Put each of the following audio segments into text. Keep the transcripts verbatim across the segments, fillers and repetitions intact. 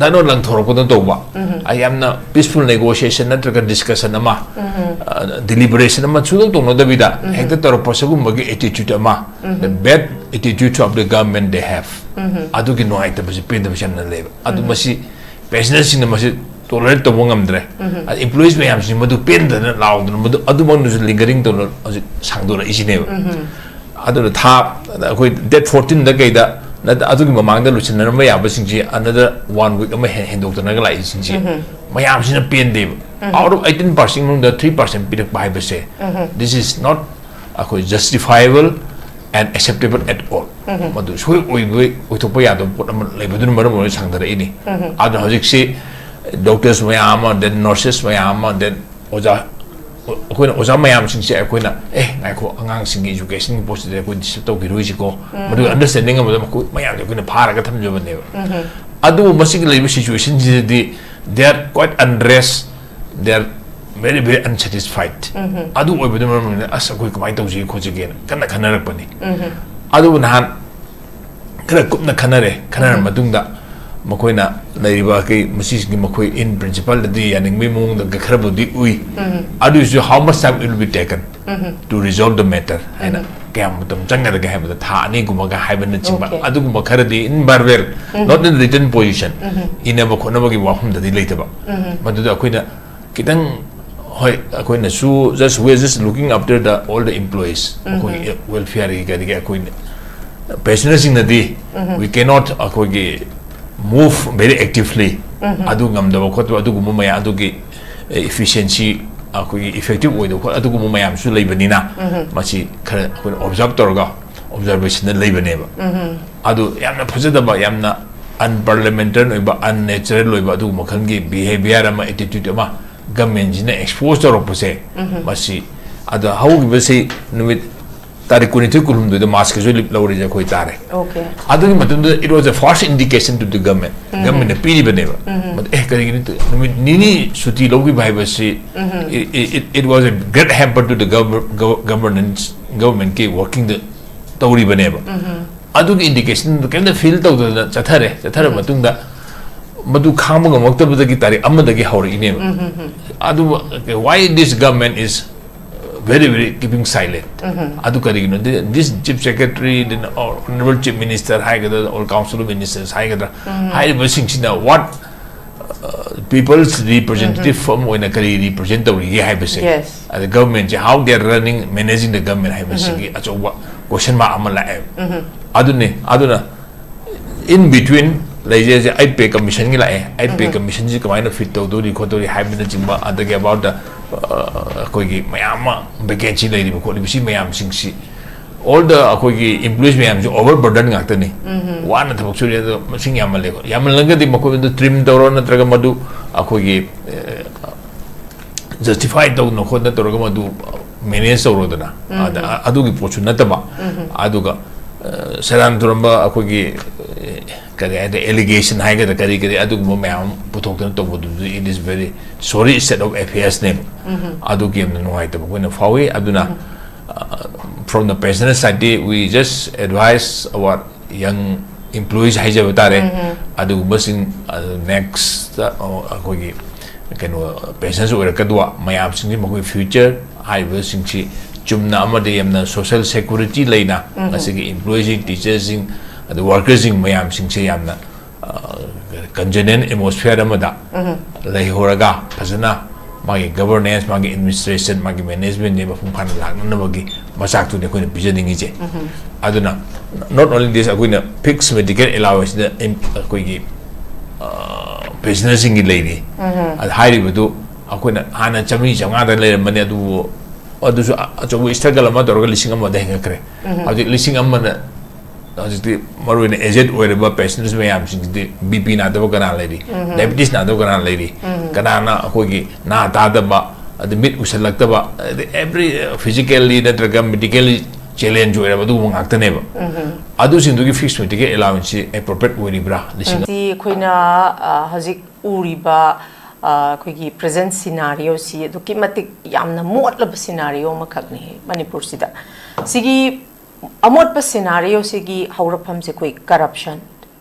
ꯇꯅꯣ ꯂꯪꯊꯣꯔꯛꯄꯗꯣ ꯇꯧꯕ꯫ ꯑ, ꯌꯥꯝꯅ peaceful negotiation ꯅꯠꯇ꯭ꯔꯒ discussion ꯑꯃ, ꯑ, deliberation ꯑꯃ ꯁꯨꯡꯇꯧ ꯇꯧꯅꯗꯕꯤꯗ ꯍꯦꯛꯇ ꯇꯧꯔꯛꯄ ꯁꯤꯒꯨꯝꯕꯒꯤ attitude ꯑꯃ, the bad attitude of the government they have. ꯑꯗꯨꯒꯤ ꯅꯨꯡꯉꯥꯏꯇꯕꯁꯤ, ꯄꯦꯟꯗꯕꯁꯤ ꯌꯥꯝꯅ ꯂꯩꯕ꯫ ꯑꯗꯨ ꯃꯁꯤ pensioner ꯁꯤꯡꯅ ꯃꯁꯤ tolerate ꯇꯧꯕ ꯉꯝꯗ꯭ꯔꯦ꯫ ꯑꯗ employees ꯃꯌꯥꯝꯁꯤꯡ ꯃꯗꯨ ꯄꯦꯟꯗꯅ ꯂꯥꯎꯗꯅ ꯃꯗꯨ ꯑꯗꯨꯃꯛꯅꯁꯨ lingering ꯇꯧꯅ ꯍꯧꯖꯤꯛ ꯁꯥꯡꯗꯣꯔꯛꯏꯁꯤꯅꯦꯕ꯫ ꯑꯗꯨꯅ ꯊꯥ, ꯑꯩꯈꯣꯏ date fourteen ꯗ ꯀꯩꯗ ꯅꯠꯇ-, ꯑꯗꯨꯒꯤ ꯃꯃꯥꯡꯗ ꯂꯣꯏꯁꯤꯟꯅꯔꯝꯕ ꯌꯥꯕꯁꯤꯡꯁꯤ another one week ꯑꯃ ꯍꯦꯟ-, ꯍꯦꯟꯗꯣꯛꯇꯅꯒ ꯂꯥꯛꯏꯁꯤꯡꯁꯤ ꯃꯌꯥꯝꯁꯤꯅ ꯄꯦꯟꯗꯦꯕ꯫ Out of eighteen percent ꯃꯅꯨꯡꯗ three percent ꯄꯤꯔꯛꯄ ꯍꯥꯏꯕꯁꯦ, this is not ꯑꯩꯈꯣꯏ justifiable and acceptable at all. ꯃꯗꯨ ꯁꯣꯏ ꯑꯣꯏꯕ, ꯑꯣꯏꯊꯣꯛꯄ ꯌꯥꯗꯕ ꯄꯣꯠ ꯑꯃ ꯂꯩꯕꯗꯨꯅ ꯃꯔꯝ ꯑꯣꯏꯔꯒ ꯁꯥꯡꯊꯔꯛꯏꯅꯤ꯫ ꯑꯗꯨꯅ ꯍꯧꯖꯤꯛꯁꯤ doctors ꯃꯌꯥꯝ ꯑꯃ, then nurses ꯃꯌꯥꯝ ꯑꯃ, then ꯑꯣꯖꯥ, ꯑꯩꯈꯣꯏꯅ ꯑꯣꯖꯥ ꯃꯌꯥꯝꯁꯤꯡꯁꯦ ꯑꯩꯈꯣꯏꯅ, "ꯑꯦ, ꯉꯥꯏꯈꯣ, ꯑꯉꯥꯡꯁꯤꯡꯒꯤ education ꯒꯤ ꯄꯣꯠꯁꯤꯗ ꯑꯩꯈꯣꯏ disturb ꯇꯧꯈꯤꯔꯣꯏꯁꯤꯀꯣ", ꯃꯗꯨꯒꯤ understanding ꯑꯃꯗ ꯃꯈꯣꯏ ꯃꯌꯥꯝꯁꯦ ꯑꯩꯈꯣꯏꯅ ꯐꯥꯔꯒ ꯊꯝꯖꯕꯅꯦꯕ꯫ ꯑꯗꯨꯕꯨ ꯃꯁꯤꯒꯤ ꯂꯩꯔꯤꯕ situation ꯁꯤꯗꯗꯤ they are quite unrest, they are very, very unsatisfied. ꯑꯗꯨ ꯑꯣꯏꯕꯗꯨꯅ ꯃꯔꯝ ꯑꯣꯏꯔꯒ, "ꯑꯁ, ꯑꯩꯈꯣꯏ ꯀꯃꯥꯏꯅ ꯇꯧꯁꯤꯒꯦ ꯈꯣꯠꯁꯤꯒꯦꯅ" ꯀꯟꯅ ꯈꯟꯅꯔꯛꯄꯅꯤ꯫ ꯑꯗꯨꯕꯨ ꯅꯍꯥꯟ ꯈꯔ ꯀꯨꯞꯅ ꯈꯟꯅꯔꯦ꯫ ꯈꯟꯅꯔ ꯃꯇꯨꯡꯗ ꯃꯈꯣꯏꯅ ꯂꯩꯔꯤꯕ ꯑꯩꯈꯣꯏ ꯃꯁꯤꯁꯤꯡꯒꯤ ꯃꯈꯣꯏ in principle ꯗꯗꯤ ꯌꯥꯅꯤꯡꯕꯒꯤ ꯃꯑꯣꯡꯗ ꯈꯔꯕꯨꯗꯤ ꯎꯏ꯫ ꯑꯗꯨꯏꯁꯨ, "How much time it will be taken to resolve the matter?" ꯍꯥꯏꯅ, "ꯀꯌꯥꯝ ꯃꯇꯝ ꯆꯪꯒꯗꯒꯦ?" ꯍꯥꯏꯕꯗ, "ꯊꯥ ꯑꯅꯤꯒꯨꯝꯕꯒ" ꯍꯥꯏꯕꯅꯆꯤꯡꯕ, Okay. ꯑꯗꯨꯒꯨꯝꯕ ꯈꯔꯗꯤ in verbal, not in written position, ꯏꯅꯕ ꯈꯣꯠꯅꯕꯒꯤ ꯋꯥꯐꯝꯗꯗꯤ ꯂꯩꯇꯕ꯫ ꯃꯗꯨꯗ ꯑꯩꯈꯣꯏꯅ ꯈꯤꯇꯪ, ꯍꯣꯏ, ꯑꯩꯈꯣꯏꯅꯁꯨ just, we are just looking after the, all the employees, ꯃꯈꯣꯏꯒꯤ welfare ꯒꯤ ꯀꯔꯤꯒꯤ ꯑꯩꯈꯣꯏꯅ, pensioner ꯁꯤꯡꯅꯗꯤ we cannot, ꯑꯩꯈꯣꯏꯒꯤ move very actively, ꯑꯗꯨ ꯉꯝꯗꯕ ꯈꯣꯠꯇꯕ ꯑꯗꯨꯒꯨꯝꯕ ꯃꯌꯥꯝ ꯑꯗꯨꯒꯤ efficiency, ꯑꯩꯈꯣꯏꯒꯤ effective ꯑꯣꯏꯗꯕ ꯈꯣꯠ ꯑꯗꯨꯒꯨꯝꯕ ꯃꯌꯥꯝꯁꯨ ꯂꯩꯕꯅꯤꯅ, ꯃꯁꯤ ꯈꯔ ꯑꯩꯈꯣꯏꯅ observe ꯇꯧꯔꯒ observation ꯗ ꯂꯩꯕꯅꯦꯕ꯫ ꯑꯗꯨ ꯌꯥꯝꯅ ꯐꯖꯗꯕ, ꯌꯥꯝꯅ unparliamentary ꯑꯣꯏꯕ, unnatural ꯑꯣꯏꯕ ꯑꯗꯨꯒꯨꯝꯕ ꯃꯈꯜꯒꯤ behaviour ꯑꯃ, attitude ꯑꯃ government ꯁꯤꯅ expose ꯇꯧꯔꯛꯄꯁꯦ, ꯃꯁꯤ, ꯑꯗꯣ ꯍꯧꯈꯤꯕꯁꯤ ꯅꯨꯃꯤꯠ ꯇꯥꯔꯤꯛ ꯀꯨꯟꯅꯤꯊꯣꯏ ꯀꯨꯟꯍꯨꯝꯗꯣꯏꯗ mass casual leave ꯂꯧꯔꯤꯁꯦ ꯑꯩꯈꯣꯏ ꯇꯥꯔꯦ꯫ Okay. ꯑꯗꯨꯒꯤ ꯃꯇꯨꯡꯗ it was a first indication to the government. Government ꯅ ꯄꯤꯔꯤꯕꯅꯦꯕ꯫ ꯃꯗꯨ, "ꯑꯦ, ꯀꯔꯤꯒꯤꯅꯣ ꯅꯨꯃꯤꯠ ꯅꯤꯅꯤ ꯁꯨꯇꯤ ꯂꯧꯈꯤꯕ ꯍꯥꯏꯕꯁꯤ, it, it, it was a great hamper to the governor-, gov-, governance, government ꯀꯤ working ꯗ ꯇꯧꯔꯤꯕꯅꯦꯕ"꯫ ꯑꯗꯨꯒꯤ indication ꯗꯨ ꯀꯔꯤꯝꯇ feel ꯇꯧꯗꯅ ꯆꯠꯊꯔꯦ꯫ ꯆꯠꯊꯔꯕ ꯃꯇꯨꯡꯗ ꯃꯗꯨ ꯈꯥꯡꯕ ꯉꯝꯃꯛꯇꯕꯗꯒꯤ ꯇꯥꯔꯤꯛ ꯑꯃꯗꯒꯤ ꯍꯧꯔꯛꯏꯅꯦꯕ꯫ ꯑꯗꯨꯕꯨ why this government is very very keeping silent? ꯑꯗꯨ ꯀꯔꯤꯒꯤꯅꯣ? This chief secretary, then or honorable chief minister ꯍꯥꯏꯒꯗ꯭ꯔꯥ, or council of ministers ꯍꯥꯏꯒꯗ꯭ꯔꯥ, ꯍꯥꯏꯔꯤꯕꯁꯤꯡꯁꯤꯅ what people's representative ꯑꯃ ꯑꯣꯏꯅ ꯀꯔꯤ represent ꯇꯧꯔꯤꯒꯦ ꯍꯥꯏꯕꯁꯦ, Yes. ꯑꯗ government say how they are running, managing the government ꯍꯥꯏꯕꯁꯤꯒꯤ ꯑꯆꯧꯕ question mark ꯑꯃ ꯂꯥꯛꯑꯦꯕ꯫ ꯑꯗꯨꯅꯤ, ꯑꯗꯨꯅ in between ꯂꯩꯖꯩꯁꯦ, ꯑꯩꯠ ꯄꯦ ꯀꯃꯤꯁꯟꯒꯤ ꯂꯥꯛꯑꯦ꯫ ꯑꯩꯠ ꯄꯦ ꯀꯃꯤꯁꯟꯁꯤ ꯀꯃꯥꯏꯅ ꯐꯤꯠ ꯇꯧꯗꯣꯔꯤ ꯈꯣꯠꯇꯣꯔꯤ ꯍꯥꯏꯕꯅꯆꯤꯡꯕ, ꯑꯗꯒꯤ about the ꯑꯩꯈꯣꯏꯒꯤ ꯃꯌꯥꯝ ꯑꯃ vacancy ꯂꯩꯔꯤꯕ ꯈꯣꯠꯂꯤꯕ ꯁꯤ ꯃꯌꯥꯝꯁꯤꯡꯁꯤ, all the ꯑꯩꯈꯣꯏꯒꯤ employees ꯃꯌꯥꯝꯁꯤ over burden ꯉꯥꯛꯇꯅꯤ꯫ ꯋꯥꯅ ꯊꯕꯛ ꯁꯨꯔꯤ, ꯑꯗꯣ ꯃꯁꯤꯡ ꯌꯥꯝꯃꯜꯂꯦ꯫ ꯌꯥꯝꯃꯜꯂꯒꯗꯤ ꯃꯈꯣꯏꯗ trim ꯇꯧꯔꯣ, ꯅꯠꯇ꯭ꯔꯒ ꯃꯗꯨ ꯑꯩꯈꯣꯏꯒꯤ justify ꯇꯧꯗꯅ ꯈꯣꯠꯅ ꯇꯧꯔꯒ ꯃꯗꯨ manage ꯇꯧꯔꯣꯗꯅ꯫ ꯑꯗ ꯑꯗꯨꯒꯤ ꯄꯣꯠꯁꯨ ꯅꯠꯇꯕ꯫ ꯑꯗꯨꯒ ꯁꯦꯔꯥꯟ ꯇꯨꯔꯝꯕ ꯑꯩꯈꯣꯏꯒꯤ ꯀꯔꯤ ꯍꯥꯏꯇꯥꯔꯦ, allegation ꯍꯥꯏꯒꯗ꯭ꯔꯥ, ꯀꯔꯤ ꯀꯔꯤ ꯑꯗꯨꯒꯨꯝꯕ ꯃꯌꯥꯝ ꯑꯃ ꯄꯨꯊꯣꯛꯇꯅ ꯇꯧꯕꯗꯨꯗꯤ it is very sorry state of affairs ꯅꯦꯕ꯫ ꯑꯗꯨꯒꯤ ꯌꯥꯝꯅ ꯅꯨꯡꯉꯥꯏꯇꯕ ꯑꯩꯈꯣꯏꯅ ꯐꯥꯎꯏ꯫ ꯑꯗꯨꯅ from the pensioner side, we just advise our young employees ꯍꯥꯏꯖꯕ ꯇꯥꯔꯦ꯫ ꯑꯗꯨꯒꯨꯝꯕꯁꯤꯡ next ꯑꯩꯈꯣꯏꯒꯤ ꯀꯩꯅꯣ pensioners ꯑꯣꯏꯔꯛꯀꯗꯧꯕ ꯃꯌꯥꯝꯁꯤꯡꯁꯤ, ꯃꯈꯣꯏ future ꯍꯥꯏꯔꯤꯕꯁꯤꯡꯁꯤ ꯆꯨꯝꯅ ꯑꯃꯗꯤ ꯌꯥꯝꯅ social security ꯂꯩꯅ ꯉꯁꯤꯒꯤ employees ꯁꯤꯡ, teachers ꯁꯤꯡ, ꯑꯗꯨ workers ꯁꯤꯡ ꯃꯌꯥꯝꯁꯤꯡꯁꯦ ꯌꯥꯝꯅ congenial atmosphere ꯑꯃꯗ ꯂꯩꯍꯧꯔꯒ ꯐꯖꯅ ꯃꯥꯒꯤ governance, ꯃꯥꯒꯤ administration, ꯃꯥꯒꯤ management ꯁꯦ ꯃꯄꯨꯡ ꯐꯥꯅ ꯂꯥꯛꯅꯅꯕꯒꯤ ꯃꯆꯥꯛꯇꯨꯅꯤ ꯑꯩꯈꯣꯏꯅ ꯄꯤꯖꯅꯤꯡꯉꯤꯁꯦ꯫ ꯑꯗꯨꯅ not only this, ꯑꯩꯈꯣꯏꯅ fixed medical allowance ꯗ ꯑꯩꯈꯣꯏꯒꯤ pensioner ꯁꯤꯡꯒꯤ ꯂꯩꯔꯤ꯫ ꯑꯗ ꯍꯥꯏꯔꯤꯕꯗꯨ ꯑꯩꯈꯣꯏꯅ ꯍꯥꯟꯅ ꯆꯥꯃꯔꯤ ꯆꯥꯝꯃꯉꯥꯗ ꯂꯩꯔꯝꯕꯅꯤ, ꯑꯗꯨꯕꯨ ꯑꯗꯨꯁꯨ ꯑꯆꯧꯕ struggle ꯑꯃ ꯇꯧꯔꯒ ꯂꯤꯁꯤꯡ ꯑꯃꯗ ꯍꯦꯟꯒꯠꯈ꯭ꯔꯦ꯫ ꯍꯧꯖꯤꯛ ꯂꯤꯁꯤꯡ ꯑꯃꯅ ꯍꯧꯖꯤꯛꯇꯤ ꯃꯔꯨꯑꯣꯏꯅ aged ꯑꯣꯏꯔꯕ pensioners ꯃꯌꯥꯝꯁꯤꯡꯁꯤꯗꯤ BP ꯅꯥꯗꯕ ꯀꯅꯥ ꯂꯩꯔꯤ? Diabetes ꯅꯥꯗꯕ ꯀꯅꯥ ꯂꯩꯔꯤ? ꯀꯅꯥꯅ ꯑꯩꯈꯣꯏꯒꯤ ꯅꯥ ꯇꯥꯗꯕ, ꯑꯗꯩ ꯃꯤꯠ ꯎꯁꯜꯂꯛꯇꯕ, ꯑꯗꯩ every physically ꯅꯠꯇ꯭ꯔꯒ medically challenge ꯑꯣꯏꯔꯕ ꯑꯗꯨꯒꯨꯝꯕ ꯉꯥꯛꯇꯅꯦꯕ꯫ ꯑꯗꯨꯁꯤꯡꯗꯨꯒꯤ fixed medical allowance ꯁꯤ appropriate ꯑꯣꯏꯔꯤꯕ꯭ꯔꯥ? ꯂꯤꯁꯤꯡ ꯁꯤ ꯑꯩꯈꯣꯏꯅ ꯍꯧꯖꯤꯛ ꯎꯔꯤꯕ ꯑꯩꯈꯣꯏꯒꯤ present scenario ꯁꯤ ꯑꯗꯨꯛꯀꯤ ꯃꯇꯤꯛ ꯌꯥꯝꯅ ꯃꯣꯠꯂꯕ scenario ꯑꯃꯈꯛꯅꯤ ꯃꯅꯤꯄꯨꯔꯁꯤꯗ꯫ ꯁꯤꯒꯤ ꯑꯃꯣꯠꯄ scenario ꯁꯤꯒꯤ ꯍꯧꯔꯛꯐꯝꯁꯦ ꯑꯩꯈꯣꯏ corruption,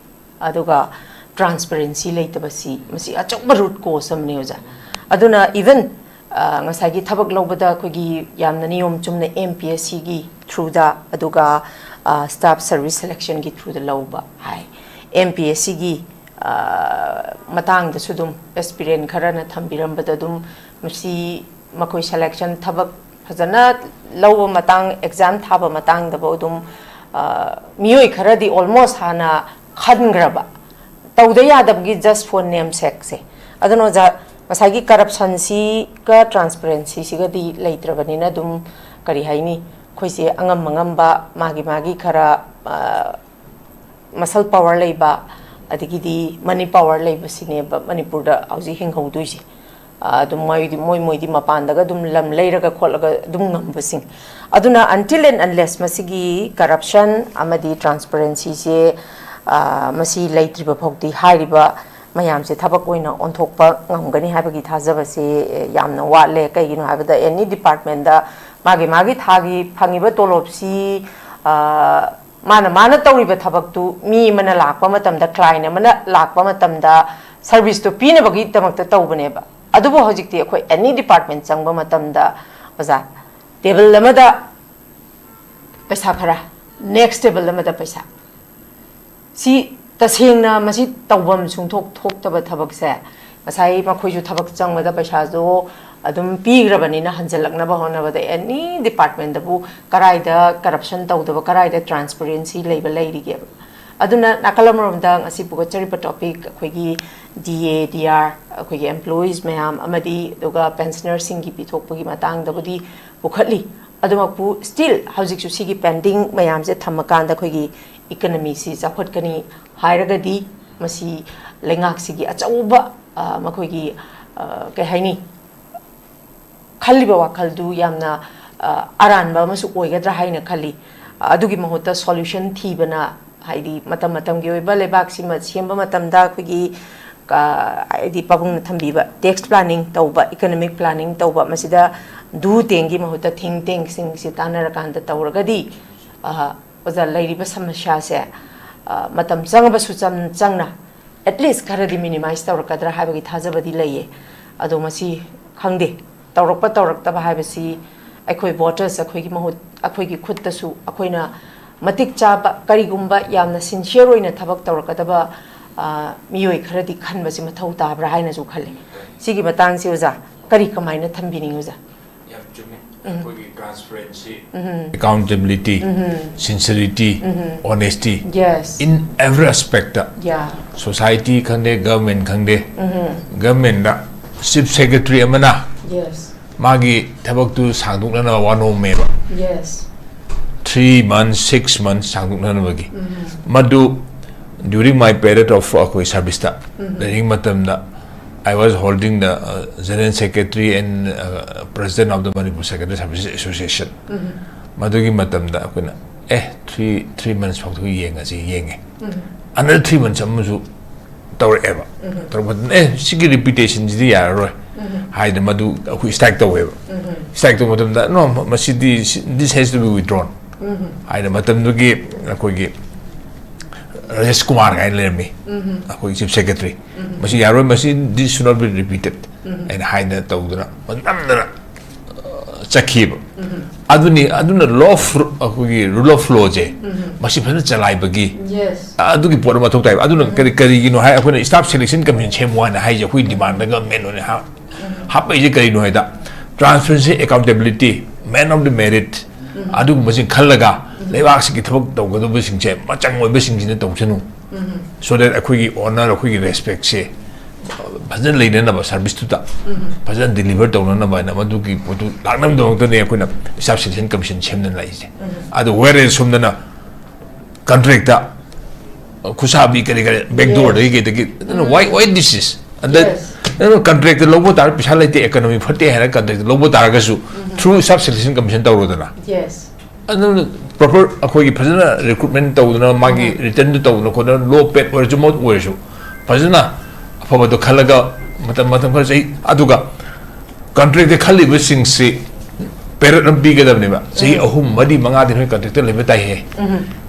ꯑꯗꯨꯒ ꯇ꯭ꯔꯥꯟꯁꯄꯦꯔꯦꯟꯁꯤ ꯂꯩꯇꯕꯁꯤ, ꯃꯁꯤ ꯑꯆꯧꯕ ꯔꯨꯠ ꯀꯣꯁ ꯑꯃꯅꯤ ꯑꯣꯖꯥ꯫ ꯑꯗꯨꯅ ꯏꯚꯟ ꯉꯁꯥꯏꯒꯤ ꯊꯕꯛ ꯂꯧꯕꯗ ꯑꯩꯈꯣꯏꯒꯤ ꯌꯥꯝꯅ ꯅꯤꯌꯣꯝ ꯆꯨꯝꯅ ꯑꯦꯝ ꯄꯤ ꯑꯦꯁ ꯁꯤꯒꯤ ꯊ꯭ꯔꯨꯗ, ꯑꯗꯨꯒ ꯁ꯭ꯇꯥꯐ ꯁꯔꯚꯤꯁ ꯁꯦꯂꯦꯛꯁꯟꯒꯤ ꯊ꯭ꯔꯨꯗ ꯂꯧꯕ ꯍꯥꯏ꯫ ꯑꯦꯝ ꯄꯤ ꯑꯦꯁ ꯁꯤꯒꯤ ꯃꯇꯥꯡꯗꯁꯨ ꯑꯗꯨꯝ ꯑꯦꯁꯄꯤꯔꯦꯟ ꯈꯔꯅ ꯊꯝꯕꯤꯔꯝꯕꯗ ꯑꯗꯨꯝ ꯃꯁꯤ ꯃꯈꯣꯏ ꯁꯦꯂꯦꯛꯁꯟ ꯊꯕꯛ ꯐꯖꯅ ꯂꯧꯕ ꯃꯇꯥꯡ, ꯑꯦꯛꯖꯥꯝ ꯊꯥꯕ ꯃꯇꯥꯡꯗꯐꯥꯎ ꯑꯗꯨꯝ ꯃꯤꯑꯣꯏ ꯈꯔꯗꯤ ꯑꯣꯜꯃꯣꯁ ꯍꯥꯟꯅ ꯈꯟꯈ꯭ꯔꯕ, ꯇꯧꯗ ꯌꯥꯗꯕꯒꯤ just for namesake ꯁꯦ꯫ ꯑꯗꯨꯅ ꯑꯣꯖꯥ, ꯉꯁꯥꯏꯒꯤ ꯀꯔꯞꯁꯟꯁꯤꯒ ꯇ꯭ꯔꯥꯟꯁꯄꯦꯔꯦꯟꯁꯤꯁꯤꯒꯗꯤ ꯂꯩꯇ꯭ꯔꯕꯅꯤꯅ ꯑꯗꯨꯝ, ꯀꯔꯤ ꯍꯥꯏꯅꯤ, ꯑꯩꯈꯣꯏꯁꯦ ꯑꯉꯝ ꯑꯉꯝꯕ ꯃꯥꯒꯤ ꯃꯥꯒꯤ ꯈꯔ ꯃꯁꯜ ꯄꯋꯥꯔ ꯂꯩꯕ, ꯑꯗꯒꯤꯗꯤ ꯃꯅꯤ ꯄꯋꯥꯔ ꯂꯩꯕꯁꯤꯅꯦꯕ ꯃꯅꯤꯄꯨꯔꯗ ꯍꯧꯖꯤꯛ ꯍꯤꯡꯍꯧꯗꯣꯏꯁꯦ꯫ ꯑꯗꯨꯝ ꯃꯣꯏꯗꯤ, ꯃꯣꯏ ꯃꯣꯏꯗꯤ ꯃꯄꯥꯟꯗꯒ ꯑꯗꯨꯝ ꯂꯝ ꯂꯩꯔꯒ ꯈꯣꯠꯂꯒ ꯑꯗꯨꯝ ꯉꯝꯕꯁꯤꯡ꯫ ꯑꯗꯨꯅ until and unless ꯃꯁꯤꯒꯤ ꯀꯔꯞꯁꯟ ꯑꯃꯗꯤ ꯇ꯭ꯔꯥꯟꯁꯄꯦꯔꯦꯟꯁꯤꯁꯦ ꯃꯁꯤ ꯂꯩꯇ꯭ꯔꯤꯕ ꯐꯥꯎꯗꯤ ꯍꯥꯏꯔꯤꯕ ꯃꯌꯥꯝꯁꯦ ꯊꯕꯛ ꯑꯣꯏꯅ ꯑꯣꯟꯊꯣꯛꯄ ꯉꯝꯒꯅꯤ ꯍꯥꯏꯕꯒꯤ ꯊꯥꯖꯕꯁꯦ ꯌꯥꯝꯅ ꯋꯥꯠꯂꯦ꯫ ꯀꯩꯒꯤꯅꯣ ꯍꯥꯏꯕꯗ ꯑꯦꯅꯤ ꯗꯤꯄꯥꯔꯠꯃꯦꯟꯗ ꯃꯥꯒꯤ ꯃꯥꯒꯤ ꯊꯥꯒꯤ ꯐꯪꯉꯤꯕ ꯇꯣꯂꯣꯞꯁꯤ ꯃꯥꯅ ꯃꯥꯅ ꯇꯧꯔꯤꯕ ꯊꯕꯛꯇꯨ ꯃꯤ ꯑꯃꯅ ꯂꯥꯛꯄ ꯃꯇꯝꯗ, ꯀ꯭ꯂꯥꯏꯟ ꯑꯃꯅ ꯂꯥꯛꯄ ꯃꯇꯝꯗ ꯁꯔꯚꯤꯁꯇꯨ ꯄꯤꯅꯕꯒꯤꯗꯃꯛꯇ ꯇꯧꯕꯅꯦꯕ꯫ ꯑꯗꯨꯕꯨ ꯍꯧꯖꯤꯛꯇꯤ ꯑꯩꯈꯣꯏ ꯑꯦꯅꯤ ꯗꯤꯄꯥꯔꯠꯃꯦꯟ ꯆꯪꯕ ꯃꯇꯝꯗ, ꯑꯣꯖꯥ, ꯇꯦꯕꯜ ꯑꯃꯗ ꯄꯩꯁꯥ ꯈꯔ, ꯅꯦꯛꯁ ꯇꯦꯕꯜ ꯑꯃꯗ ꯄꯩꯁꯥ, ꯁꯤ ꯇꯁꯦꯡꯅ ꯃꯁꯤ ꯇꯧꯐꯝ ꯁꯨꯡꯊꯣꯛ ꯊꯣꯛꯇꯕ ꯊꯕꯛꯁꯦ꯫ ꯉꯁꯥꯏ ꯃꯈꯣꯏꯁꯨ ꯊꯕꯛ ꯆꯪꯕꯗ ꯄꯩꯁꯥꯁꯨ ꯑꯗꯨꯝ ꯄꯤꯈ꯭ꯔꯕꯅꯤꯅ, ꯍꯟꯖꯤꯜꯂꯛꯅꯕ ꯍꯣꯠꯅꯕꯗ ꯑꯦꯅꯤ ꯗꯤꯄꯥꯔꯠꯃꯦꯟꯗꯕꯨ ꯀꯔꯥꯏꯗ ꯀꯔꯞꯁꯟ ꯇꯧꯗꯕ, ꯀꯔꯥꯏꯗ ꯇ꯭ꯔꯥꯟꯁꯄꯦꯔꯦꯟꯁꯤ ꯂꯩꯕ ꯂꯩꯔꯤꯒꯦꯕ? ꯑꯗꯨꯅ ꯅꯥꯀꯜ ꯑꯃꯔꯣꯝꯗ ꯉꯁꯤ ꯄꯨꯈꯠꯆꯔꯤꯕ ꯇꯣꯄꯤꯛ, ꯑꯩꯈꯣꯏꯒꯤ ꯗꯤ ꯑꯦ, ꯗꯤ ꯑꯥꯔ, ꯑꯩꯈꯣꯏꯒꯤ ꯑꯦꯝꯄ꯭ꯂꯣꯌꯤꯁ ꯃꯌꯥꯝ ꯑꯃꯗꯤ ꯑꯗꯨꯒ ꯄꯦꯟꯁꯅꯔꯁꯤꯡꯒꯤ ꯄꯤꯊꯣꯛꯄꯒꯤ ꯃꯇꯥꯡꯗꯕꯨꯗꯤ ꯄꯨꯈꯠꯂꯤ꯫ ꯑꯗꯨꯃꯛꯄꯨ ꯁ꯭ꯇꯤꯜ ꯍꯧꯖꯤꯛꯁꯨ ꯁꯤꯒꯤ ꯄꯦꯟꯗꯤꯡ ꯃꯌꯥꯝꯁꯦ ꯊꯝꯃꯀꯥꯟꯗ ꯑꯩꯈꯣꯏꯒꯤ ꯏꯀꯅꯃꯤꯁꯤ ꯆꯥꯎꯈꯠꯀꯅꯤ ꯍꯥꯏꯔꯒꯗꯤ ꯃꯁꯤ ꯂꯩꯉꯥꯛꯁꯤꯒꯤ ꯑꯆꯧꯕ, ꯑ, ꯃꯈꯣꯏꯒꯤ, ꯑ, ꯀꯩ ꯍꯥꯏꯅꯤ, ꯈꯜꯂꯤꯕ ꯋꯥꯈꯜꯗꯨ ꯌꯥꯝꯅ, ꯑ, ꯑꯔꯥꯟꯕ ꯑꯃꯁꯨ ꯑꯣꯏꯒꯗ꯭ꯔꯥ ꯍꯥꯏꯅ ꯈꯜꯂꯤ꯫ ꯑꯗꯨꯒꯤ ꯃꯍꯨꯠꯇ ꯁꯣꯂꯨꯁꯟ ꯊꯤꯕꯅ, ꯍꯥꯏꯗꯤ ꯃꯇꯝ ꯃꯇꯝꯒꯤ ꯑꯣꯏꯕ ꯂꯩꯕꯥꯛꯁꯤꯃ ꯁꯦꯝꯕ ꯃꯇꯝꯗ ꯑꯩꯈꯣꯏꯒꯤ, ꯑ, ꯍꯥꯏꯗꯤ ꯄꯥꯕꯨꯡꯅ ꯊꯝꯕꯤꯕ ꯇꯦꯛꯁ ꯄ꯭ꯂꯥꯅꯤꯡ ꯇꯧꯕ, ꯏꯀꯅꯣꯃꯤꯛ ꯄ꯭ꯂꯥꯅꯤꯡ ꯇꯧꯕ, ꯃꯁꯤꯗ ꯗꯨ ꯇꯦꯡꯒꯤ ꯃꯍꯨꯠꯇ ꯊꯤꯡ ꯇꯦꯡꯁꯤꯡꯁꯤ ꯇꯥꯟꯅꯔꯀꯥꯟꯗ ꯇꯧꯔꯒꯗꯤ, ꯑ, ꯑꯣꯖꯥ, ꯂꯩꯔꯤꯕ ꯁꯃꯁ꯭ꯌꯥꯁꯦ, ꯑ, ꯃꯇꯝ ꯆꯪꯉꯕꯁꯨ ꯆꯝ-, ꯆꯪꯅ at least ꯈꯔꯗꯤ minimize ꯇꯧꯔꯛꯀꯗ꯭ꯔꯥ ꯍꯥꯏꯕꯒꯤ ꯊꯥꯖꯕꯗꯤ ꯂꯩꯌꯦ꯫ ꯑꯗꯣ ꯃꯁꯤ ꯈꯪꯗꯦ, ꯇꯧꯔꯛꯄ ꯇꯧꯔꯛꯇꯕ ꯍꯥꯏꯕꯁꯤ ꯑꯩꯈꯣꯏ voters ꯑꯩꯈꯣꯏꯒꯤ ꯃꯍꯨꯠ, ꯑꯩꯈꯣꯏꯒꯤ ꯈꯨꯠꯇꯁꯨ ꯑꯩꯈꯣꯏꯅ ꯃꯇꯤꯛ ꯆꯥꯕ, ꯀꯔꯤꯒꯨꯝꯕ ꯌꯥꯝꯅ sincere ꯑꯣꯏꯅ ꯊꯕꯛ ꯇꯧꯔꯛꯀꯗꯕ, ꯑ, ꯃꯤꯑꯣꯏ ꯈꯔꯗꯤ ꯈꯟꯕꯁꯤ ꯃꯊꯧ ꯇꯥꯕ꯭ꯔꯥ ꯍꯥꯏꯅꯁꯨ ꯈꯜꯂꯤ꯫ ꯁꯤꯒꯤ ꯃꯇꯥꯡꯁꯤ ꯑꯣꯖꯥ, ꯀꯔꯤ ꯀꯃꯥꯏꯅ ꯊꯝꯕꯤꯅꯤꯡꯉꯤ ꯑꯣꯖꯥ? ꯌꯥꯝ ꯆꯨꯝꯃꯦ꯫ ꯑꯩꯈꯣꯏꯒꯤ transparency, accountability, sincerity, honesty, Yes. in every aspect, Yeah. society ꯈꯪꯗꯦ, government ꯈꯪꯗꯦ, governmentꯗ chief secretary ꯑꯃꯅ Yes. ꯃꯥꯒꯤ ꯊꯕꯛꯇꯨ ꯁꯥꯡꯗꯣꯛꯅꯅꯕ ꯋꯥꯅꯣꯝꯃꯦꯕ꯫ Yes. Three months, six months ꯁꯥꯡꯗꯣꯛꯅꯅꯕꯒꯤ꯫ ꯃꯗꯨ during my period of ꯑꯩꯈꯣꯏ serviceꯇ ꯂꯩꯔꯤꯉꯩ ꯃꯇꯝꯗ, I was holding the, uh, general secretary and, uh, president of the Manipur Secretary Services Association. ꯃꯗꯨꯒꯤ ꯃꯇꯝꯗ ꯑꯩꯈꯣꯏꯅ, ꯑꯦ, three, three months ꯐꯥꯎꯗ ꯌꯦꯡꯉꯁꯤ, ꯌꯦꯡꯉꯦ꯫ Another three months ꯑꯃꯁꯨ ꯇꯧꯔꯛꯑꯦꯕ꯫ ꯇꯧꯔꯛꯄ ꯃꯇꯝꯗ, ꯑꯦ, ꯁꯤꯒꯤ reputationꯁꯤꯗꯤ ꯌꯥꯔꯔꯣꯏ ꯍꯥꯏꯗꯅ ꯃꯗꯨ ꯑꯩꯈꯣꯏ strike ꯇꯧꯋꯦꯕ꯫ Strike ꯇꯧꯕ ꯃꯇꯝꯗ, "No, ꯃꯁꯤꯗꯤ, this has to be withdrawn" ꯍꯥꯏꯅ ꯃꯇꯝꯗꯨꯒꯤ ꯑꯩꯈꯣꯏꯒꯤ ꯔꯥꯖꯦꯁ ꯀꯨꯃꯥꯔ ꯀꯥꯏꯅ ꯂꯩꯔꯝꯃꯤ, ꯑꯩꯈꯣꯏꯒꯤ chief secretary꯫ "ꯃꯁꯤ ꯌꯥꯔꯣꯏ, ꯃꯁꯤ, this should not be repeated" ꯍꯥꯏꯅ ꯍꯥꯏꯗꯅ ꯇꯧꯗꯅ ꯅꯝꯗꯅ, ꯑ, ꯆꯠꯈꯤꯕ꯫ ꯑꯗꯨꯅꯤ, ꯑꯗꯨꯅ law of, ꯑꯩꯈꯣꯏꯒꯤ rule of lawꯁꯦ ꯃꯁꯤ ꯐꯖꯅ ꯆꯂꯥꯏꯕꯒꯤ Yes. ꯑꯗꯨꯒꯤ ꯄꯣꯠ ꯑꯃ ꯃꯊꯧ ꯇꯥꯏꯕ꯫ ꯑꯗꯨꯅ ꯀꯔꯤ, ꯀꯔꯤꯒꯤꯅꯣ ꯍꯥꯏ, ꯑꯩꯈꯣꯏꯅ staff selection commission ꯁꯦꯝꯃꯨ ꯍꯥꯏꯅ ꯍꯥꯏꯁꯦ, ꯑꯩꯈꯣꯏ demandꯗ government ꯑꯣꯏꯅ ꯍꯥ-, ꯍꯥꯞꯄꯛꯏꯁꯦ ꯀꯔꯤꯅꯣ ꯍꯥꯏꯗ, transparency, accountability, man of the merit, ꯑꯗꯨꯒꯨꯝꯕꯁꯤꯡ ꯈꯜꯂꯒ ꯂꯩꯕꯥꯛꯁꯤꯒꯤ ꯊꯕꯛ ꯇꯧꯒꯗꯕꯁꯤꯡꯁꯦ ꯃꯆꯪ ꯑꯣꯏꯕꯁꯤꯡꯁꯤꯅ ꯇꯧꯁꯅꯨ꯫ So that ꯑꯩꯈꯣꯏꯒꯤ honour, ꯑꯩꯈꯣꯏꯒꯤ respectꯁꯦ ꯐꯖꯅ ꯂꯩꯅꯅꯕ, serviceꯇꯨꯗ ꯐꯖꯅ deliver ꯇꯧꯅꯅꯕ ꯍꯥꯏꯅ ꯃꯗꯨꯒꯤ ꯄꯣꯠꯇꯨ ꯂꯥꯛꯅꯕꯒꯤꯗꯃꯛꯇꯅꯦ ꯑꯩꯈꯣꯏꯅ staff selection commission ꯁꯦꯝꯗꯅ ꯂꯥꯛꯏꯁꯦ꯫ ꯑꯗꯣ whereas ꯁꯣꯝꯗꯅ contractꯇ ꯈꯨꯁꯥꯕꯤ ꯀꯔꯤ ꯀꯔꯤ backdoorꯗꯒꯤ ꯀꯩꯗꯒꯤ, ꯑꯗꯨꯅ why, why this is? And then, Yes. ꯑꯗꯨꯅ contractꯇ ꯂꯧꯕ ꯇꯥꯔ, ꯄꯩꯁꯥ ꯂꯩꯇꯦ, economy ꯐꯠꯇꯦ ꯍꯥꯏꯔ contractꯇ ꯂꯧꯕ ꯇꯥꯔꯒꯁꯨ through staff selection commission ꯇꯧꯔꯣꯗꯅ꯫ Yes. ꯑꯗꯨꯅ proper ꯑꯩꯈꯣꯏꯒꯤ ꯐꯖꯅ recruitment ꯇꯧꯗꯅ, ꯃꯥꯒꯤ returnꯗꯨ ꯇꯧꯗꯅ ꯈꯣꯠꯇꯅ, low paid ꯑꯣꯏꯔꯁꯨ ꯃꯣꯠ ꯑꯣꯏꯔꯁꯨ ꯐꯖꯅ ꯑꯐꯕꯗꯣ ꯈꯜꯂꯒ ꯃꯇꯝ, ꯃꯇꯝ ꯈꯔ ꯆꯍꯤ, ꯑꯗꯨꯒ contractꯇ ꯈꯜꯂꯤꯕꯁꯤꯡꯁꯤ ꯄꯦꯔꯠ ꯑꯃ ꯄꯤꯒꯗꯕꯅꯦꯕ꯫ ꯆꯍꯤ ꯑꯍꯨꯝ, ꯃꯔꯤ, ꯃꯉꯥꯗꯤ ꯅꯣꯏ ꯀꯟꯇ꯭ꯔꯦꯛꯇ ꯂꯩꯕ ꯇꯥꯏꯍꯦ꯫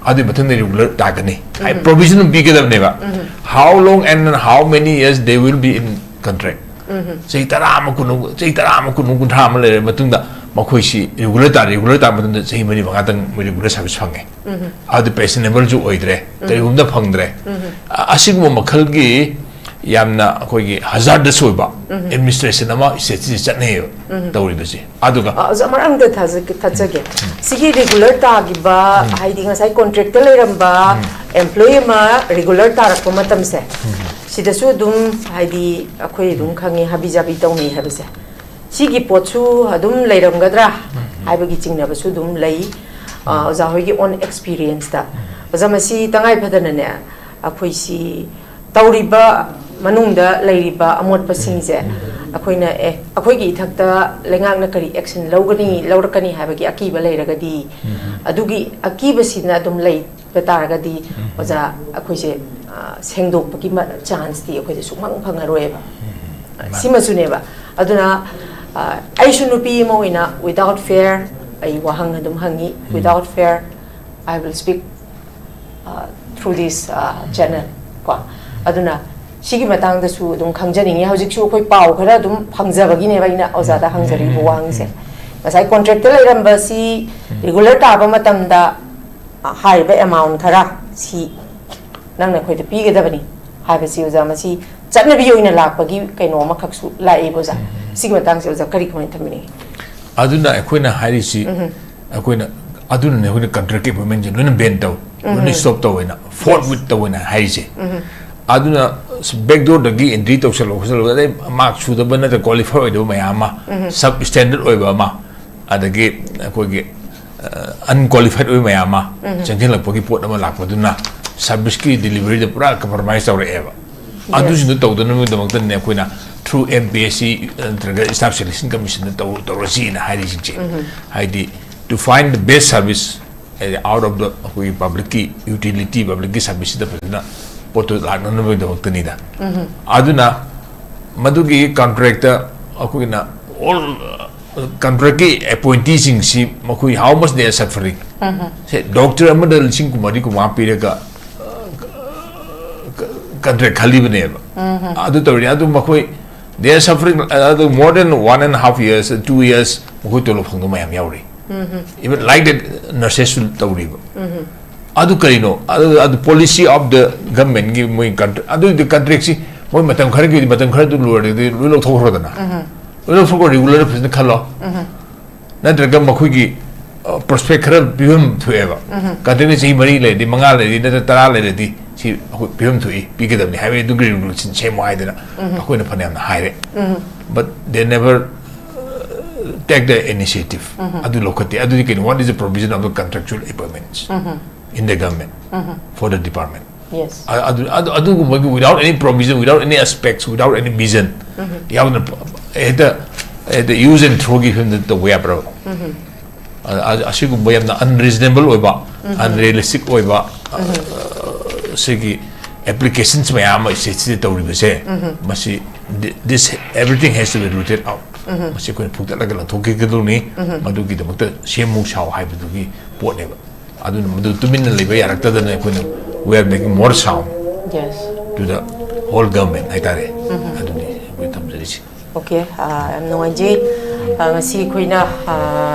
ꯑꯗꯨꯒꯤ ꯃꯊꯪꯗ ꯔꯤꯒꯨꯂꯔ ꯇꯥꯒꯅꯤ ꯍꯥꯏ ꯄ꯭ꯔꯣꯚꯤꯖꯟ ꯑꯃ ꯄꯤꯒꯗꯕꯅꯦꯕ꯫ How long and how many years they will be in contract? ꯆꯍꯤ ꯇꯔꯥ ꯑꯃ, ꯀꯨꯟ ꯑꯃ, ꯆꯍꯤ ꯇꯔꯥ ꯑꯃ, ꯀꯨꯟ ꯑꯃ, ꯀꯨꯟꯊ꯭ꯔꯥ ꯑꯃ ꯂꯩꯔꯕ ꯃꯇꯨꯡꯗ ꯃꯈꯣꯏꯁꯤ ꯔꯤꯒꯨꯂꯔ ꯇꯥꯔꯦ, ꯔꯤꯒꯨꯂꯔ ꯇꯥꯕ ꯃꯇꯝꯗ ꯆꯍꯤ ꯃꯔꯤ ꯃꯉꯥꯇꯪ ꯃꯣꯏ ꯔꯤꯒꯨꯂꯔ ꯁꯥꯔꯚꯤꯁ ꯐꯪꯉꯦ꯫ ꯑꯗꯨ ꯄꯦꯟꯁꯅꯦꯕꯜꯁꯨ ꯑꯣꯏꯗ꯭ꯔꯦ, ꯀꯔꯤꯒꯨꯝꯕꯗ ꯐꯪꯗ꯭ꯔꯦ꯫ ꯑ-, ꯑꯁꯤꯒꯨꯝꯕ ꯃꯈꯜꯒꯤ ꯌꯥꯝꯅ ꯑꯩꯈꯣꯏꯒꯤ ꯍꯖꯥꯔꯗꯁ ꯑꯣꯏꯕ ꯑꯦꯗꯃꯤꯅꯤꯁꯇ꯭ꯔꯦꯁꯟ ꯑꯃ ꯁ꯭ꯇꯦꯠꯁꯤꯗ ꯆꯠꯅꯩꯌꯦꯕ ꯇꯧꯔꯤꯕꯁꯦ꯫ ꯑꯗꯨꯒ ꯑ, ꯑꯣꯖꯥ, ꯃꯔꯛ ꯑꯝꯇ ꯊꯥꯖ-, ꯊꯠꯆꯒꯦ꯫ ꯁꯤꯒꯤ ꯔꯤꯒꯨꯂꯔ ꯇꯥꯈꯤꯕ, ꯍꯥꯏꯗꯤ ꯉꯁꯥꯏ ꯀꯣꯟꯇ꯭ꯔꯦꯛꯇ ꯂꯩꯔꯝꯕ ꯑꯦꯝꯄ꯭ꯂꯣꯌꯤ ꯑꯃ ꯔꯤꯒꯨꯂꯔ ꯇꯥꯔꯛꯄ ꯃꯇꯝꯁꯦ, ꯁꯤꯗꯁꯨ ꯑꯗꯨꯝ, ꯍꯥꯏꯗꯤ, ꯑꯩꯈꯣꯏ ꯑꯗꯨꯝ ꯈꯪꯉꯤ, ꯍꯥꯕꯤ ꯖꯥꯕꯤ ꯇꯧꯅꯩ ꯍꯥꯏꯕꯁꯦ꯫ ꯁꯤꯒꯤ ꯄꯣꯠꯁꯨ ꯑꯗꯨꯝ ꯂꯩꯔꯝꯒꯗ꯭ꯔꯥ ꯍꯥꯏꯕꯒꯤ ꯆꯤꯡꯅꯕꯁꯨ ꯑꯗꯨꯝ ꯂꯩ꯫ ꯑ, ꯑꯣꯖꯥ ꯍꯣꯏꯒꯤ ꯑꯣꯟ ꯑꯦꯛꯁꯄꯤꯔꯤꯌꯦꯟꯁꯇ꯫ ꯑꯣꯖꯥ, ꯃꯁꯤ ꯇꯉꯥꯏ ꯐꯗꯅꯅꯦ, ꯑꯩꯈꯣꯏꯁꯤ ꯇꯧꯔꯤꯕ ꯃꯅꯨꯡꯗ ꯂꯩꯔꯤꯕ ꯑꯃꯣꯠꯄꯁꯤꯡꯁꯦ ꯑꯩꯈꯣꯏꯅ, ꯑꯦ, ꯑꯩꯈꯣꯏꯒꯤ ꯏꯊꯛꯇ ꯂꯩꯉꯥꯛꯅ ꯀꯔꯤ ꯑꯦꯛꯁꯟ ꯂꯧꯒꯅꯤ, ꯂꯧꯔꯛꯀꯅꯤ ꯍꯥꯏꯕꯒꯤ ꯑꯀꯤꯕ ꯂꯩꯔꯒꯗꯤ, ꯑꯗꯨꯒꯤ ꯑꯀꯤꯕꯁꯤꯅ ꯑꯗꯨꯝ ꯂꯩꯕ ꯇꯥꯔꯒꯗꯤ, ꯑꯣꯖꯥ, ꯑꯩꯈꯣꯏꯁꯦ, ꯑ, ꯁꯦꯡꯗꯣꯛꯄꯒꯤ ꯃ-, ꯆꯥꯟꯁꯇꯤ ꯑꯩꯈꯣꯏꯗ ꯁꯨꯡꯐꯪ ꯐꯪꯉꯔꯣꯏꯕ꯫ ꯁꯤꯃꯁꯨꯅꯦꯕ꯫ ꯑꯗꯨꯅ, ꯑ, ꯑꯩꯁꯨ ꯅꯨꯄꯤ ꯑꯃ ꯑꯣꯏꯅ, without fear, ꯑꯩ ꯋꯥꯍꯪ ꯑꯗꯨꯝ ꯍꯪꯉꯤ, without fear, I will speak, uh, through this, uh, channel, ꯀꯣ꯫ ꯑꯗꯨꯅ ꯁꯤꯒꯤ ꯃꯇꯥꯡꯗꯁꯨ ꯑꯗꯨꯝ ꯈꯪꯖꯅꯤꯡꯉꯤ꯫ ꯍꯧꯖꯤꯛꯁꯨ ꯑꯩꯈꯣꯏ ꯄꯥꯎ ꯈꯔ ꯑꯗꯨꯝ ꯐꯪꯖꯕꯒꯤꯅꯦꯕ ꯑꯩꯅ ꯑꯣꯖꯥꯗ ꯍꯪꯖꯔꯤꯕ ꯋꯥꯍꯪꯁꯦ꯫ ꯉꯁꯥꯏ ꯀꯣꯟꯇ꯭ꯔꯦꯛꯇ ꯂꯩꯔꯝꯕꯁꯤ ꯔꯤꯒꯨꯂꯔ ꯇꯥꯕ ꯃꯇꯝꯗ, ꯑ, ꯍꯥꯏꯔꯤꯕ ꯑꯦꯃꯥꯎꯟ ꯈꯔ ꯁꯤ ꯅꯪꯅ ꯑꯩꯈꯣꯏꯗ ꯄꯤꯒꯗꯕꯅꯤ ꯍꯥꯏꯕꯁꯤ, ꯑꯣꯖꯥ, ꯃꯁꯤ ꯆꯠꯅꯕꯤ ꯑꯣꯏꯅ ꯂꯥꯛꯄꯒꯤ ꯀꯩꯅꯣ ꯑꯃꯈꯛꯁꯨ ꯂꯥꯛꯑꯦꯕ, ꯑꯣꯖꯥ꯫ ꯁꯤꯒꯤ ꯃꯇꯥꯡꯁꯦ ꯑꯣꯖꯥ ꯀꯔꯤ ꯀꯃꯥꯏꯅ ꯊꯝꯕꯤꯅꯤꯡꯉꯤ? ꯑꯗꯨꯅ ꯑꯩꯈꯣꯏꯅ ꯍꯥꯏꯔꯤꯁꯤ, ꯑꯩꯈꯣꯏꯅ, ꯑꯗꯨꯅꯅꯦ ꯑꯩꯈꯣꯏꯅ ꯀꯟꯇ꯭ꯔꯦꯛꯀꯤ ꯑꯦꯄꯣꯏꯟꯃꯦꯟꯁꯦ ꯂꯣꯏꯅ ꯕꯦꯟ ꯇꯧ, ꯂꯣꯏꯅ ꯁ꯭ꯇꯣꯞ ꯇꯧꯋꯦꯅ, ꯐꯣꯔꯠ ꯋꯤꯠ ꯇꯧꯋꯦꯅ ꯍꯥꯏꯔꯤꯁꯦ꯫ ꯑꯗꯨꯅ ꯕꯦꯛꯗꯣꯔꯗꯒꯤ ꯑꯦꯟꯇ꯭ꯔꯤ ꯇꯧꯁꯜꯂꯣ ꯈꯣꯠꯆꯜꯂꯣ, ꯑꯗꯩ ꯃꯥꯔꯛ ꯁꯨꯗꯕ ꯅꯠꯇ꯭ꯔꯒ ꯀ꯭ꯋꯥꯂꯤꯐꯥꯏ ꯑꯣꯏꯗꯕ ꯃꯌꯥꯝ ꯑꯃ, ꯁꯕ ꯁ꯭ꯇꯦꯟꯗꯔꯗ ꯑꯣꯏꯕ ꯑꯃ, ꯑꯗꯒꯤ ꯑꯩꯈꯣꯏꯒꯤ, ꯑ, ꯑꯟꯀ꯭ꯋꯥꯂꯤꯐꯥꯏꯗ ꯑꯣꯏꯕ ꯃꯌꯥꯝ ꯑꯃ ꯆꯪꯁꯤꯜꯂꯛꯄꯒꯤ ꯄꯣꯠ ꯑꯃ ꯂꯥꯛꯄꯗꯨꯅ ꯁꯥꯔꯚꯤꯁꯀꯤ ꯗꯤꯂꯤꯚꯔꯤꯗ ꯄꯨꯔꯥ ꯀꯝꯄ꯭ꯔꯣꯃꯥꯏꯁ ꯇꯧꯔꯛꯑꯦꯕ꯫ ꯑꯗꯨꯁꯤꯡꯗꯨ ꯇꯧꯗꯅꯕꯒꯤꯗꯃꯛꯇꯅꯦ ꯑꯩꯈꯣꯏꯅ through M P S C ꯅꯠꯇ꯭ꯔꯒ staff selection commissionꯗ ꯇꯧ-, ꯇꯧꯔꯁꯤꯅ ꯍꯥꯏꯔꯤꯁꯤꯡꯁꯦ꯫ ꯍꯥꯏꯗꯤ, to find the best service, ꯍꯥꯏꯗꯤ, out of the ꯑꯩꯈꯣꯏꯒꯤ ꯄꯕ꯭ꯂꯤꯛꯀꯤ ꯌꯨꯇꯤꯂꯤꯇꯤ, ꯄꯕ꯭ꯂꯤꯛꯀꯤ ꯁꯥꯔꯚꯤꯁꯁꯤꯗ ꯐꯖꯅ ꯄꯣꯠꯇꯨ ꯂꯥꯛꯅꯅꯕꯒꯤꯗꯃꯛꯇꯅꯤꯗ꯫ ꯑꯗꯨꯅ ꯃꯗꯨꯒꯤ ꯀꯟꯇ꯭ꯔꯦꯛꯇ ꯑꯩꯈꯣꯏꯅ all, ꯀꯟꯇ꯭ꯔꯦꯛꯀꯤ ꯑꯦꯄꯣꯏꯟꯇꯤꯁꯤꯡꯁꯤ ꯃꯈꯣꯏ how much they are suffering. Say, doctor ꯑꯃꯗ ꯂꯤꯁꯤꯡ ꯀꯨꯟꯃꯔꯤ ꯀꯨꯟꯃꯉꯥ ꯄꯤꯔꯒ ꯀꯟꯇ꯭ꯔꯦꯛ ꯈꯜꯂꯤꯕꯅꯦꯕ꯫ ꯑꯗꯨ ꯇꯧꯔꯤꯅꯤ, ꯑꯗꯨ ꯃꯈꯣꯏ they are suffering, ꯑꯗꯨ more than one and half years, two years ꯃꯈꯣꯏ ꯇꯣꯂꯣꯞ ꯐꯪꯗꯕ ꯃꯌꯥꯝ ꯌꯥꯎꯔꯤ꯫ Even like that, nurses ꯁꯨ ꯇꯧꯔꯤꯕ꯫ ꯑꯗꯨ ꯀꯔꯤꯅꯣ? ꯑꯗꯨ ꯑꯗꯨ policy of the government ꯀꯤ ꯃꯣꯏ ꯀꯟꯇ꯭ꯔꯦꯛ, ꯑꯗꯨꯗꯤ ꯀꯟꯇ꯭ꯔꯦꯛꯁꯤ ꯃꯣꯏ ꯃꯇꯝ ꯈꯔꯒꯤ, ꯃꯇꯝ ꯈꯔꯗꯨ ꯂꯣꯏꯔꯗꯤ ꯂꯣꯏ ꯂꯧꯊꯣꯛꯈ꯭ꯔꯣꯗꯅ꯫ ꯂꯣꯏ ꯂꯧꯊꯣꯛꯈ꯭ꯔꯣ, ꯔꯤꯒꯨꯂꯔ ꯐꯖꯅ ꯈꯜꯂꯣ꯫ ꯅꯠꯇ꯭ꯔꯒ ꯃꯈꯣꯏꯒꯤ ꯄ꯭ꯔꯣꯁꯄꯦꯛ ꯈꯔ ꯄꯤꯐꯝ ꯊꯣꯛꯑꯦꯕ꯫ ꯀꯟꯇ꯭ꯔꯦꯛꯅ ꯆꯍꯤ ꯃꯔꯤ ꯂꯩꯔꯗꯤ, ꯃꯉꯥ ꯂꯩꯔꯗꯤ, ꯅꯠꯇ꯭ꯔ ꯇꯔꯥ ꯂꯩꯔꯗꯤ, ꯁꯤ ꯑꯩꯈꯣꯏ ꯄꯤꯐꯝ ꯊꯣꯛꯏ, ꯄꯤꯒꯗꯕꯅꯤ ꯍꯥꯏꯕꯒꯤ ꯑꯗꯨꯒꯤ ꯔꯤꯒꯨꯂꯦꯁꯟ ꯁꯦꯝꯃꯣ ꯍꯥꯏꯗꯅ ꯑꯩꯈꯣꯏꯅ ꯐꯅꯌꯥꯝꯅ ꯍꯥꯏꯔꯦ꯫ But they never take the initiative. ꯑꯗꯨ ꯂꯧꯈꯠꯇꯦ꯫ ꯑꯗꯨꯗꯤ ꯀꯩꯅꯣ? What is the provision of the contractual appointments in the government for the department? Yes. ꯑ- ꯑꯗꯨ ꯑꯗꯨ ꯑꯗꯨꯒꯨꯝꯕꯒꯤ without any provision, without any aspects, without any vision, ꯌꯥꯝꯅ ꯍꯦꯛꯇ ꯍꯦꯛꯇ use and throw ꯒꯤ ꯐꯤꯕꯝꯗ ꯇꯧꯕ ꯌꯥꯕ꯭ꯔꯕ? ꯑ- ꯑ- ꯑꯁꯤꯒꯨꯝꯕ ꯌꯥꯝꯅ unreasonable ꯑꯣꯏꯕ, unrealistic ꯑꯣꯏꯕ, ꯑ, ꯁꯤꯒꯤ applications ꯃꯌꯥꯝ ꯑꯃ ꯁꯤꯗ ꯇꯧꯔꯤꯕꯁꯦ, ꯃꯁꯤ thi- this everything has to be rooted out. ꯃꯁꯤ ꯑꯩꯈꯣꯏꯅ ꯐꯨꯛꯇꯠꯂꯒ ꯂꯪꯊꯣꯛꯈꯤꯒꯗꯧꯅꯤ꯫ ꯃꯗꯨꯒꯤꯗꯃꯛꯇ ꯁꯦꯝꯃꯨ ꯁꯥꯎ ꯍꯥꯏꯕꯗꯨꯒꯤ ꯄꯣꯠꯅꯦꯕ꯫ ꯑꯗꯨꯅ ꯃꯗꯨ ꯇꯨꯃꯤꯟꯅ ꯂꯩꯕ ꯌꯥꯔꯛꯇꯗꯅ ꯑꯩꯈꯣꯏꯅ we are making more sound Yes. to the whole government ꯍꯥꯏꯇꯥꯔꯦ꯫ ꯑꯗꯨꯅꯤ ꯑꯩꯈꯣꯏ ꯊꯝꯖꯔꯤꯁꯤ꯫ Okay, ꯑ, ꯌꯥꯝ ꯅꯨꯡꯉꯥꯏꯖꯩ꯫ ꯑ, ꯉꯁꯤ ꯑꯩꯈꯣꯏꯅ, ꯑ,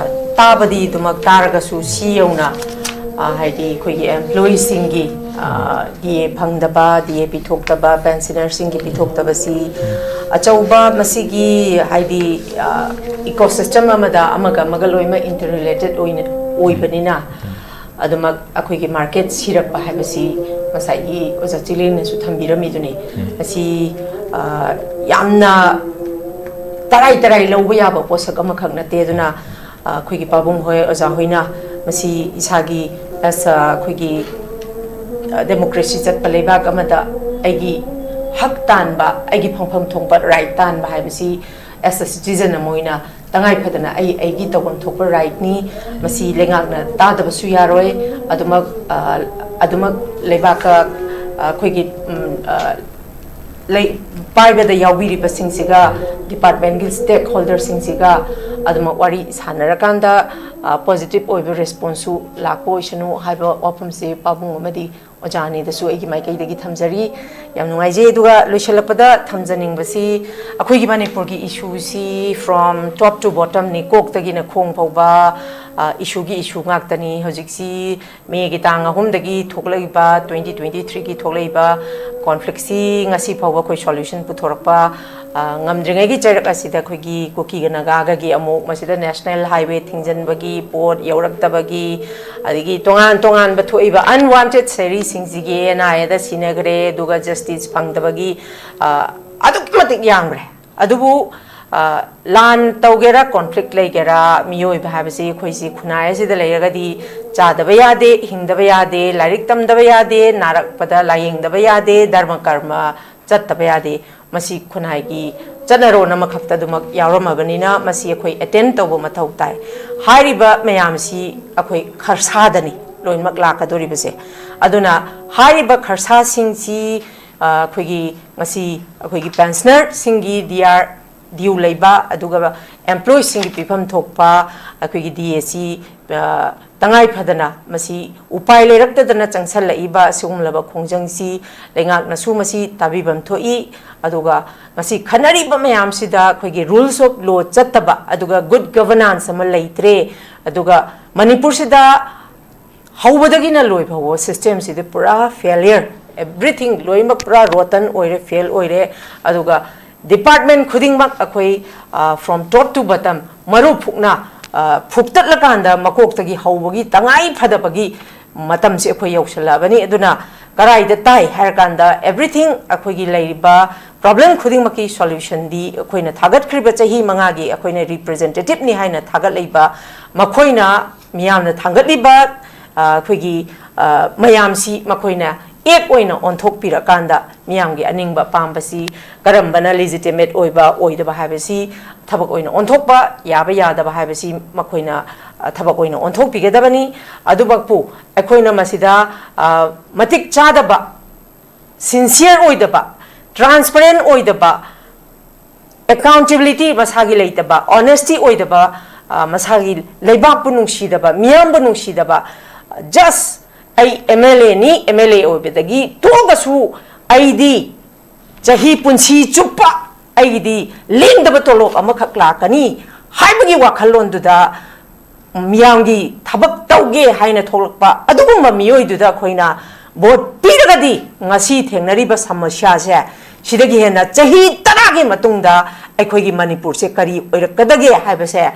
ꯇꯥꯕꯗꯤ ꯑꯗꯨꯃꯛ ꯇꯥꯔꯒꯁꯨ ꯁꯤ ꯌꯧꯅ, ꯑ, ꯍꯥꯏꯗꯤ ꯑꯩꯈꯣꯏꯒꯤ ꯑꯦꯝꯄ꯭ꯂꯣꯌꯤꯁꯤꯡꯒꯤ, ꯑ, ꯗꯤ ꯑꯦ ꯐꯪꯗꯕ, ꯗꯤ ꯑꯦ ꯄꯤꯊꯣꯛꯇꯕ, ꯄꯦꯟꯁꯤꯅꯔꯁꯤꯡꯒꯤ ꯄꯤꯊꯣꯛꯇꯕꯁꯤ ꯑꯆꯧꯕ ꯃꯁꯤꯒꯤ ꯍꯥꯏꯗꯤ, ꯑ, ꯏꯀꯣꯁꯤꯁꯇꯦꯝ ꯑꯃꯗ ꯑꯃꯒ ꯑꯃꯒ ꯂꯣꯏꯅꯃꯛ ꯏꯟꯇꯔ ꯔꯤꯂꯦꯇꯦꯠ ꯑꯣꯏꯅ, ꯑꯣꯏꯕꯅꯤꯅ, ꯑꯗꯨꯃꯛ ꯑꯩꯈꯣꯏꯒꯤ ꯃꯥꯔꯀꯦꯠ ꯁꯤꯔꯛꯄ ꯍꯥꯏꯕꯁꯤ ꯉꯁꯥꯏꯒꯤ ꯑꯣꯖꯥ ꯆꯤꯂꯦꯟꯅꯁꯨ ꯊꯝꯕꯤꯔꯝꯃꯤꯗꯨꯅꯤ꯫ ꯃꯁꯤ, ꯑ, ꯌꯥꯝꯅ ꯇꯔꯥꯏ ꯇꯔꯥꯏ ꯂꯧꯕ ꯌꯥꯕ ꯄꯣꯠꯁꯛ ꯑꯃꯈꯛ ꯅꯠꯇꯦ꯫ ꯑꯗꯨꯅ, ꯑ, ꯑꯩꯈꯣꯏꯒꯤ ꯄꯥꯕꯨꯡ ꯍꯣꯏ, ꯑꯣꯖꯥ ꯍꯣꯏꯅ ꯃꯁꯤ ꯏꯁꯥꯒꯤ as a ꯑꯩꯈꯣꯏꯒꯤ, ꯑ, ꯗꯦꯃꯣꯀ꯭ꯔꯦꯁꯤ ꯆꯠꯄ ꯂꯩꯕꯥꯛ ꯑꯃꯗ ꯑꯩꯒꯤ ꯍꯛ ꯇꯥꯟꯕ, ꯑꯩꯒꯤ ꯐꯪꯐꯝ ꯊꯣꯛꯄ ꯔꯥꯏꯠ ꯇꯥꯟꯕ ꯍꯥꯏꯕꯁꯤ as a citizen ꯑꯃ ꯑꯣꯏꯅ ꯇꯉꯥꯏ ꯐꯗꯅ ꯑꯩ ꯑꯩꯒꯤ ꯇꯧꯐꯝ ꯊꯣꯛꯄ ꯔꯥꯏꯠꯅꯤ꯫ ꯃꯁꯤ ꯂꯩꯉꯥꯛꯅ ꯇꯥꯗꯕꯁꯨ ꯌꯥꯔꯣꯏ꯫ ꯑꯗꯨꯃꯛ, ꯑ, ꯑꯗꯨꯃꯛ ꯂꯩꯕꯥꯛꯀ, ꯑ, ꯑꯩꯈꯣꯏꯒꯤ, ꯎꯝ, ꯑ, ꯂꯩ-, ꯄꯥꯏꯕꯗ ꯌꯥꯎꯕꯤꯔꯤꯕꯁꯤꯡꯁꯤꯒ ꯗꯤꯄꯥꯔꯠꯃꯦꯟꯒꯤ ꯁ꯭ꯇꯦꯛ ꯍꯣꯜꯗꯔꯁꯤꯡꯁꯤꯒ ꯑꯗꯨꯃꯛ ꯋꯥꯔꯤ ꯁꯥꯟꯅꯔꯀꯥꯟꯗ ꯄꯣꯖꯤꯇꯤꯕ ꯑꯣꯏꯕ ꯔꯦꯁꯄꯣꯟꯁꯁꯨ ꯂꯥꯛꯄ ꯑꯣꯏꯁꯅꯨ ꯍꯥꯏꯕ ꯋꯥꯐꯝꯁꯤ ꯄꯥꯕꯨꯡ ꯑꯃꯗꯤ ꯑꯣꯖꯥ ꯑꯅꯤꯗꯁꯨ ꯑꯩꯒꯤ ꯃꯥꯏꯀꯩꯗꯒꯤ ꯊꯝꯖꯔꯤ꯫ ꯌꯥꯝ ꯅꯨꯡꯉꯥꯏꯖꯩ꯫ ꯑꯗꯨꯒ ꯂꯣꯏꯁꯤꯜꯂꯛꯄꯗ ꯊꯝꯖꯅꯤꯡꯕꯁꯤ, ꯑꯩꯈꯣꯏꯒꯤ ꯃꯅꯤꯄꯨꯔꯒꯤ ꯏꯁꯨꯁꯤ from top to bottomꯅꯤ, ꯀꯣꯛꯇꯒꯤꯅ ꯈꯣꯡ ꯐꯥꯎꯕ ꯏꯁꯨꯒꯤ ꯏꯁꯨ ꯉꯥꯛꯇꯅꯤ꯫ ꯍꯧꯖꯤꯛꯁꯤ ꯃꯦꯒꯤ ꯇꯥꯡ ꯑꯍꯨꯝꯗꯒꯤ ꯊꯣꯛꯂꯛꯏꯕ, twenty twenty threeꯒꯤ ꯊꯣꯛꯂꯛꯏꯕ ꯀꯣꯟꯐ꯭ꯂꯤꯛꯁꯤ ꯉꯁꯤ ꯐꯥꯎꯕ ꯑꯩꯈꯣꯏ ꯁꯣꯂ꯭ꯌꯨꯁꯟ ꯄꯨꯊꯣꯔꯛꯄ ꯉꯝꯗ꯭ꯔꯤꯉꯩꯒꯤ ꯆꯩꯔꯛ ꯑꯁꯤꯗ ꯑꯩꯈꯣꯏꯒꯤ ꯀꯨꯀꯤꯒ ꯅꯥꯒꯥꯒꯒꯤ ꯑꯃꯨꯛ ꯃꯁꯤꯗ ꯅꯦꯁꯅꯦꯜ ꯍꯥꯏꯋꯦ ꯊꯤꯡꯖꯤꯟꯕꯒꯤ, ꯄꯣꯠ ꯌꯧꯔꯛꯇꯕꯒꯤ, ꯑꯗꯒꯤ ꯇꯣꯉꯥꯟ ꯇꯣꯉꯥꯟꯕ ꯊꯣꯛꯏꯕ ꯑꯟꯋꯥꯟꯇꯦꯗ ꯁꯦꯔꯤꯁꯤꯡꯁꯤꯒꯤ ꯑꯦꯟ ꯑꯥꯏ ꯑꯦꯗ ꯁꯤꯟꯅꯈ꯭ꯔꯦ, ꯑꯗꯨꯒ ꯖꯁꯇꯤꯁ ꯐꯪꯗꯕꯒꯤ ꯑꯗꯨꯛꯀꯤ ꯃꯇꯤꯛ ꯌꯥꯝꯈ꯭ꯔꯦ꯫ ꯑꯗꯨꯕꯨ ꯂꯥꯟ ꯇꯧꯒꯦꯔꯥ, ꯀꯣꯟꯐ꯭ꯂꯤꯛ ꯂꯩꯒꯦꯔꯥ, ꯃꯤꯑꯣꯏꯕ ꯍꯥꯏꯕꯁꯤ ꯑꯩꯈꯣꯏꯁꯤ ꯈꯨꯟꯅꯥꯏ ꯑꯁꯤꯗ ꯂꯩꯔꯒꯗꯤ ꯆꯥꯗꯕ ꯌꯥꯗꯦ, ꯍꯤꯡꯗꯕ ꯌꯥꯗꯦ, ꯂꯥꯏꯔꯤꯛ ꯇꯝꯗꯕ ꯌꯥꯗꯦ, ꯅꯥꯔꯛꯄꯗ ꯂꯥꯌꯦꯡꯗꯕ ꯌꯥꯗꯦ, ꯙꯔꯃ ꯀꯔꯃ ꯆꯠꯇꯕ ꯌꯥꯗꯦ꯫ ꯃꯁꯤ ꯈꯨꯟꯅꯥꯏꯒꯤ ꯆꯠꯅꯔꯣꯟ ꯑꯃꯈꯛꯇ ꯑꯗꯨꯃꯛ ꯌꯥꯎꯔꯝꯃꯕꯅꯤꯅ ꯃꯁꯤ ꯑꯩꯈꯣꯏ ꯑꯦꯇꯦꯟ ꯇꯧꯕ ꯃꯊꯧ ꯇꯥꯏ꯫ ꯍꯥꯏꯔꯤꯕ ꯃꯌꯥꯝꯁꯤ ꯑꯩꯈꯣꯏ ꯈꯔꯁꯥꯗꯅꯤ ꯂꯣꯏꯅꯃꯛ ꯂꯥꯛꯀꯗꯧꯔꯤꯕꯁꯦ꯫ ꯑꯗꯨꯅ ꯍꯥꯏꯔꯤꯕ ꯈꯔꯁꯥꯁꯤꯡꯁꯤ ꯑꯩꯈꯣꯏꯒꯤ ꯉꯁꯤ ꯑꯩꯈꯣꯏꯒꯤ ꯄꯦꯟꯁꯅꯔꯁꯤꯡꯒꯤ ꯗꯤ ꯑꯥꯔ ꯗ꯭ꯌꯨ ꯂꯩꯕ, ꯑꯗꯨꯒ ꯑꯦꯝꯄ꯭ꯂꯣꯌꯤꯁꯤꯡꯒꯤ ꯄꯤꯐꯝ ꯊꯣꯛꯄ ꯑꯩꯈꯣꯏꯒꯤ ꯗꯤ ꯑꯦ ꯁꯤ ꯇꯉꯥꯏ ꯐꯗꯅ ꯃꯁꯤ ꯎꯄꯥꯏ ꯂꯩꯔꯛꯇꯗꯅ ꯆꯪꯁꯜꯂꯛꯏꯕ ꯑꯁꯤꯒꯨꯝꯂꯕ ꯈꯣꯡꯖꯪꯁꯤ ꯂꯩꯉꯥꯛꯅꯁꯨ ꯃꯁꯤ ꯇꯥꯕꯤꯐꯝ ꯊꯣꯛꯏ꯫ ꯑꯗꯨꯒ ꯉꯁꯤ ꯈꯟꯅꯔꯤꯕ ꯃꯌꯥꯝꯁꯤꯗ ꯑꯩꯈꯣꯏꯒꯤ ꯔꯨꯜꯁ ꯑꯣꯐ ꯂꯣ ꯆꯠꯇꯕ, ꯑꯗꯨꯒ ꯒꯨꯗ ꯒꯕꯔꯅꯥꯟꯁ ꯑꯃ ꯂꯩꯇ꯭ꯔꯦ, ꯑꯗꯨꯒ ꯃꯅꯤꯄꯨꯔꯁꯤꯗ ꯍꯧꯕꯗꯒꯤꯅ ꯂꯣꯏ ꯐꯥꯎꯕ ꯁꯤꯁꯇꯦꯝꯁꯤꯗꯤ ꯄꯨꯔꯥ ꯐꯦꯂꯤꯌꯔ, ꯑꯦꯚ꯭ꯔꯤꯊꯤꯡ ꯂꯣꯏꯅꯃꯛ ꯄꯨꯔꯥ ꯔꯣꯇꯟ ꯑꯣꯏꯔꯦ, ꯐꯦꯜ ꯑꯣꯏꯔꯦ꯫ ꯑꯗꯨꯒ ꯗꯤꯄꯥꯔꯠꯃꯦꯟ ꯈꯨꯗꯤꯡꯃꯛ ꯑꯩꯈꯣꯏ from top to bottom ꯃꯔꯨ ꯐꯨꯛꯅ ꯐꯨꯛꯇꯠꯂꯀꯥꯟꯗ ꯃꯀꯣꯛꯇꯒꯤ ꯍꯧꯕꯒꯤ ꯇꯉꯥꯏ ꯐꯗꯕꯒꯤ ꯃꯇꯝꯁꯦ ꯑꯩꯈꯣꯏ ꯌꯧꯁꯜꯂꯛꯑꯕꯅꯤ꯫ ꯑꯗꯨꯅ ꯀꯔꯥꯏꯗ ꯇꯥꯏ ꯍꯥꯏꯔꯀꯥꯟꯗ ꯑꯦꯚ꯭ꯔꯤꯊꯤꯡ ꯑꯩꯈꯣꯏꯒꯤ ꯂꯩꯔꯤꯕ ꯄ꯭ꯔꯣꯕ꯭ꯂꯦꯝ ꯈꯨꯗꯤꯡꯃꯛꯀꯤ ꯁꯣꯂ꯭ꯌꯨꯁꯟꯗꯤ ꯑꯩꯈꯣꯏꯅ ꯊꯥꯒꯠꯈ꯭ꯔꯤꯕ ꯆꯍꯤ ꯃꯉꯥꯒꯤ ꯑꯩꯈꯣꯏꯅ ꯔꯤꯄ꯭ꯔꯖꯦꯟꯇꯦꯇꯤꯞꯅꯤ ꯍꯥꯏꯅ ꯊꯥꯒꯠꯂꯛꯏꯕ ꯃꯈꯣꯏꯅ ꯃꯤꯌꯥꯝꯅ ꯊꯥꯡꯒꯠꯂꯤꯕ ꯑꯩꯈꯣꯏꯒꯤ ꯃꯌꯥꯝꯁꯤ ꯃꯈꯣꯏꯅ ꯑꯦꯛ ꯑꯣꯏꯅ ꯑꯣꯟꯊꯣꯛꯄꯤꯔꯀꯥꯟꯗ ꯃꯤꯌꯥꯝꯒꯤ ꯑꯅꯤꯡꯕ ꯑꯄꯥꯝꯕꯁꯤ ꯀꯔꯝꯕꯅ ꯂꯤꯖꯤꯇꯤꯃꯦꯠ ꯑꯣꯏꯕ ꯑꯣꯏꯗꯕ ꯍꯥꯏꯕꯁꯤ ꯊꯕꯛ ꯑꯣꯏꯅ ꯑꯣꯟꯊꯣꯛꯄ ꯌꯥꯕ ꯌꯥꯗꯕ ꯍꯥꯏꯕꯁꯤ ꯃꯈꯣꯏꯅ ꯊꯕꯛ ꯑꯣꯏꯅ ꯑꯣꯟꯊꯣꯛꯄꯤꯒꯗꯕꯅꯤ꯫ ꯑꯗꯨꯃꯛꯄꯨ ꯑꯩꯈꯣꯏꯅ ꯃꯁꯤꯗ ꯃꯇꯤꯛ ꯆꯥꯗꯕ, ꯁꯤꯟꯁꯤꯌꯔ ꯑꯣꯏꯗꯕ, ꯇ꯭ꯔꯥꯟꯁꯄꯔꯦꯟ ꯑꯣꯏꯗꯕ, ꯑꯦꯀꯥꯎꯟꯇꯦꯕꯤꯂꯤꯇꯤ ꯃꯁꯥꯒꯤ ꯂꯩꯇꯕ, ꯑꯣꯅꯦꯁꯇꯤ ꯑꯣꯏꯗꯕ, ꯑ, ꯃꯁꯥꯒꯤ ꯂꯩꯕꯥꯛꯄꯨ ꯅꯨꯡꯁꯤꯗꯕ, ꯃꯤꯌꯥꯝꯕꯨ ꯅꯨꯡꯁꯤꯗꯕ, ꯖꯁ ꯑꯩ ꯑꯦꯝ ꯑꯦꯜ ꯑꯦꯅꯤ, ꯑꯦꯝ ꯑꯦꯜ ꯑꯦ ꯑꯣꯏꯕꯗꯒꯤ ꯇꯣꯛꯑꯒꯁꯨ ꯑꯩꯗꯤ ꯆꯍꯤ ꯄꯨꯟꯁꯤ ꯆꯨꯞꯄ ꯑꯩꯒꯤꯗꯤ ꯂꯦꯡꯗꯕ ꯇꯣꯂꯣꯞ ꯑꯃꯈꯛ ꯂꯥꯛꯀꯅꯤ ꯍꯥꯏꯕꯒꯤ ꯋꯥꯈꯜꯂꯣꯟꯗꯨꯗ ꯃꯤꯌꯥꯝꯒꯤ ꯊꯕꯛ ꯇꯧꯒꯦ ꯍꯥꯏꯅ ꯊꯣꯛꯂꯛꯄ ꯑꯗꯨꯒꯨꯝꯕ ꯃꯤꯑꯣꯏꯗꯨꯗ ꯑꯩꯈꯣꯏꯅ ꯚꯣꯠ ꯄꯤꯔꯒꯗꯤ ꯉꯁꯤ ꯊꯦꯡꯅꯔꯤꯕ ꯁꯃꯁ꯭ꯌꯥꯁꯦ, ꯁꯤꯗꯒꯤ ꯍꯦꯟꯅ ꯆꯍꯤ ꯇꯔꯥꯒꯤ ꯃꯇꯨꯡꯗ ꯑꯩꯈꯣꯏꯒꯤ ꯃꯅꯤꯄꯨꯔꯁꯦ ꯀꯔꯤ ꯑꯣꯏꯔꯛꯀꯗꯒꯦ ꯍꯥꯏꯕꯁꯦ,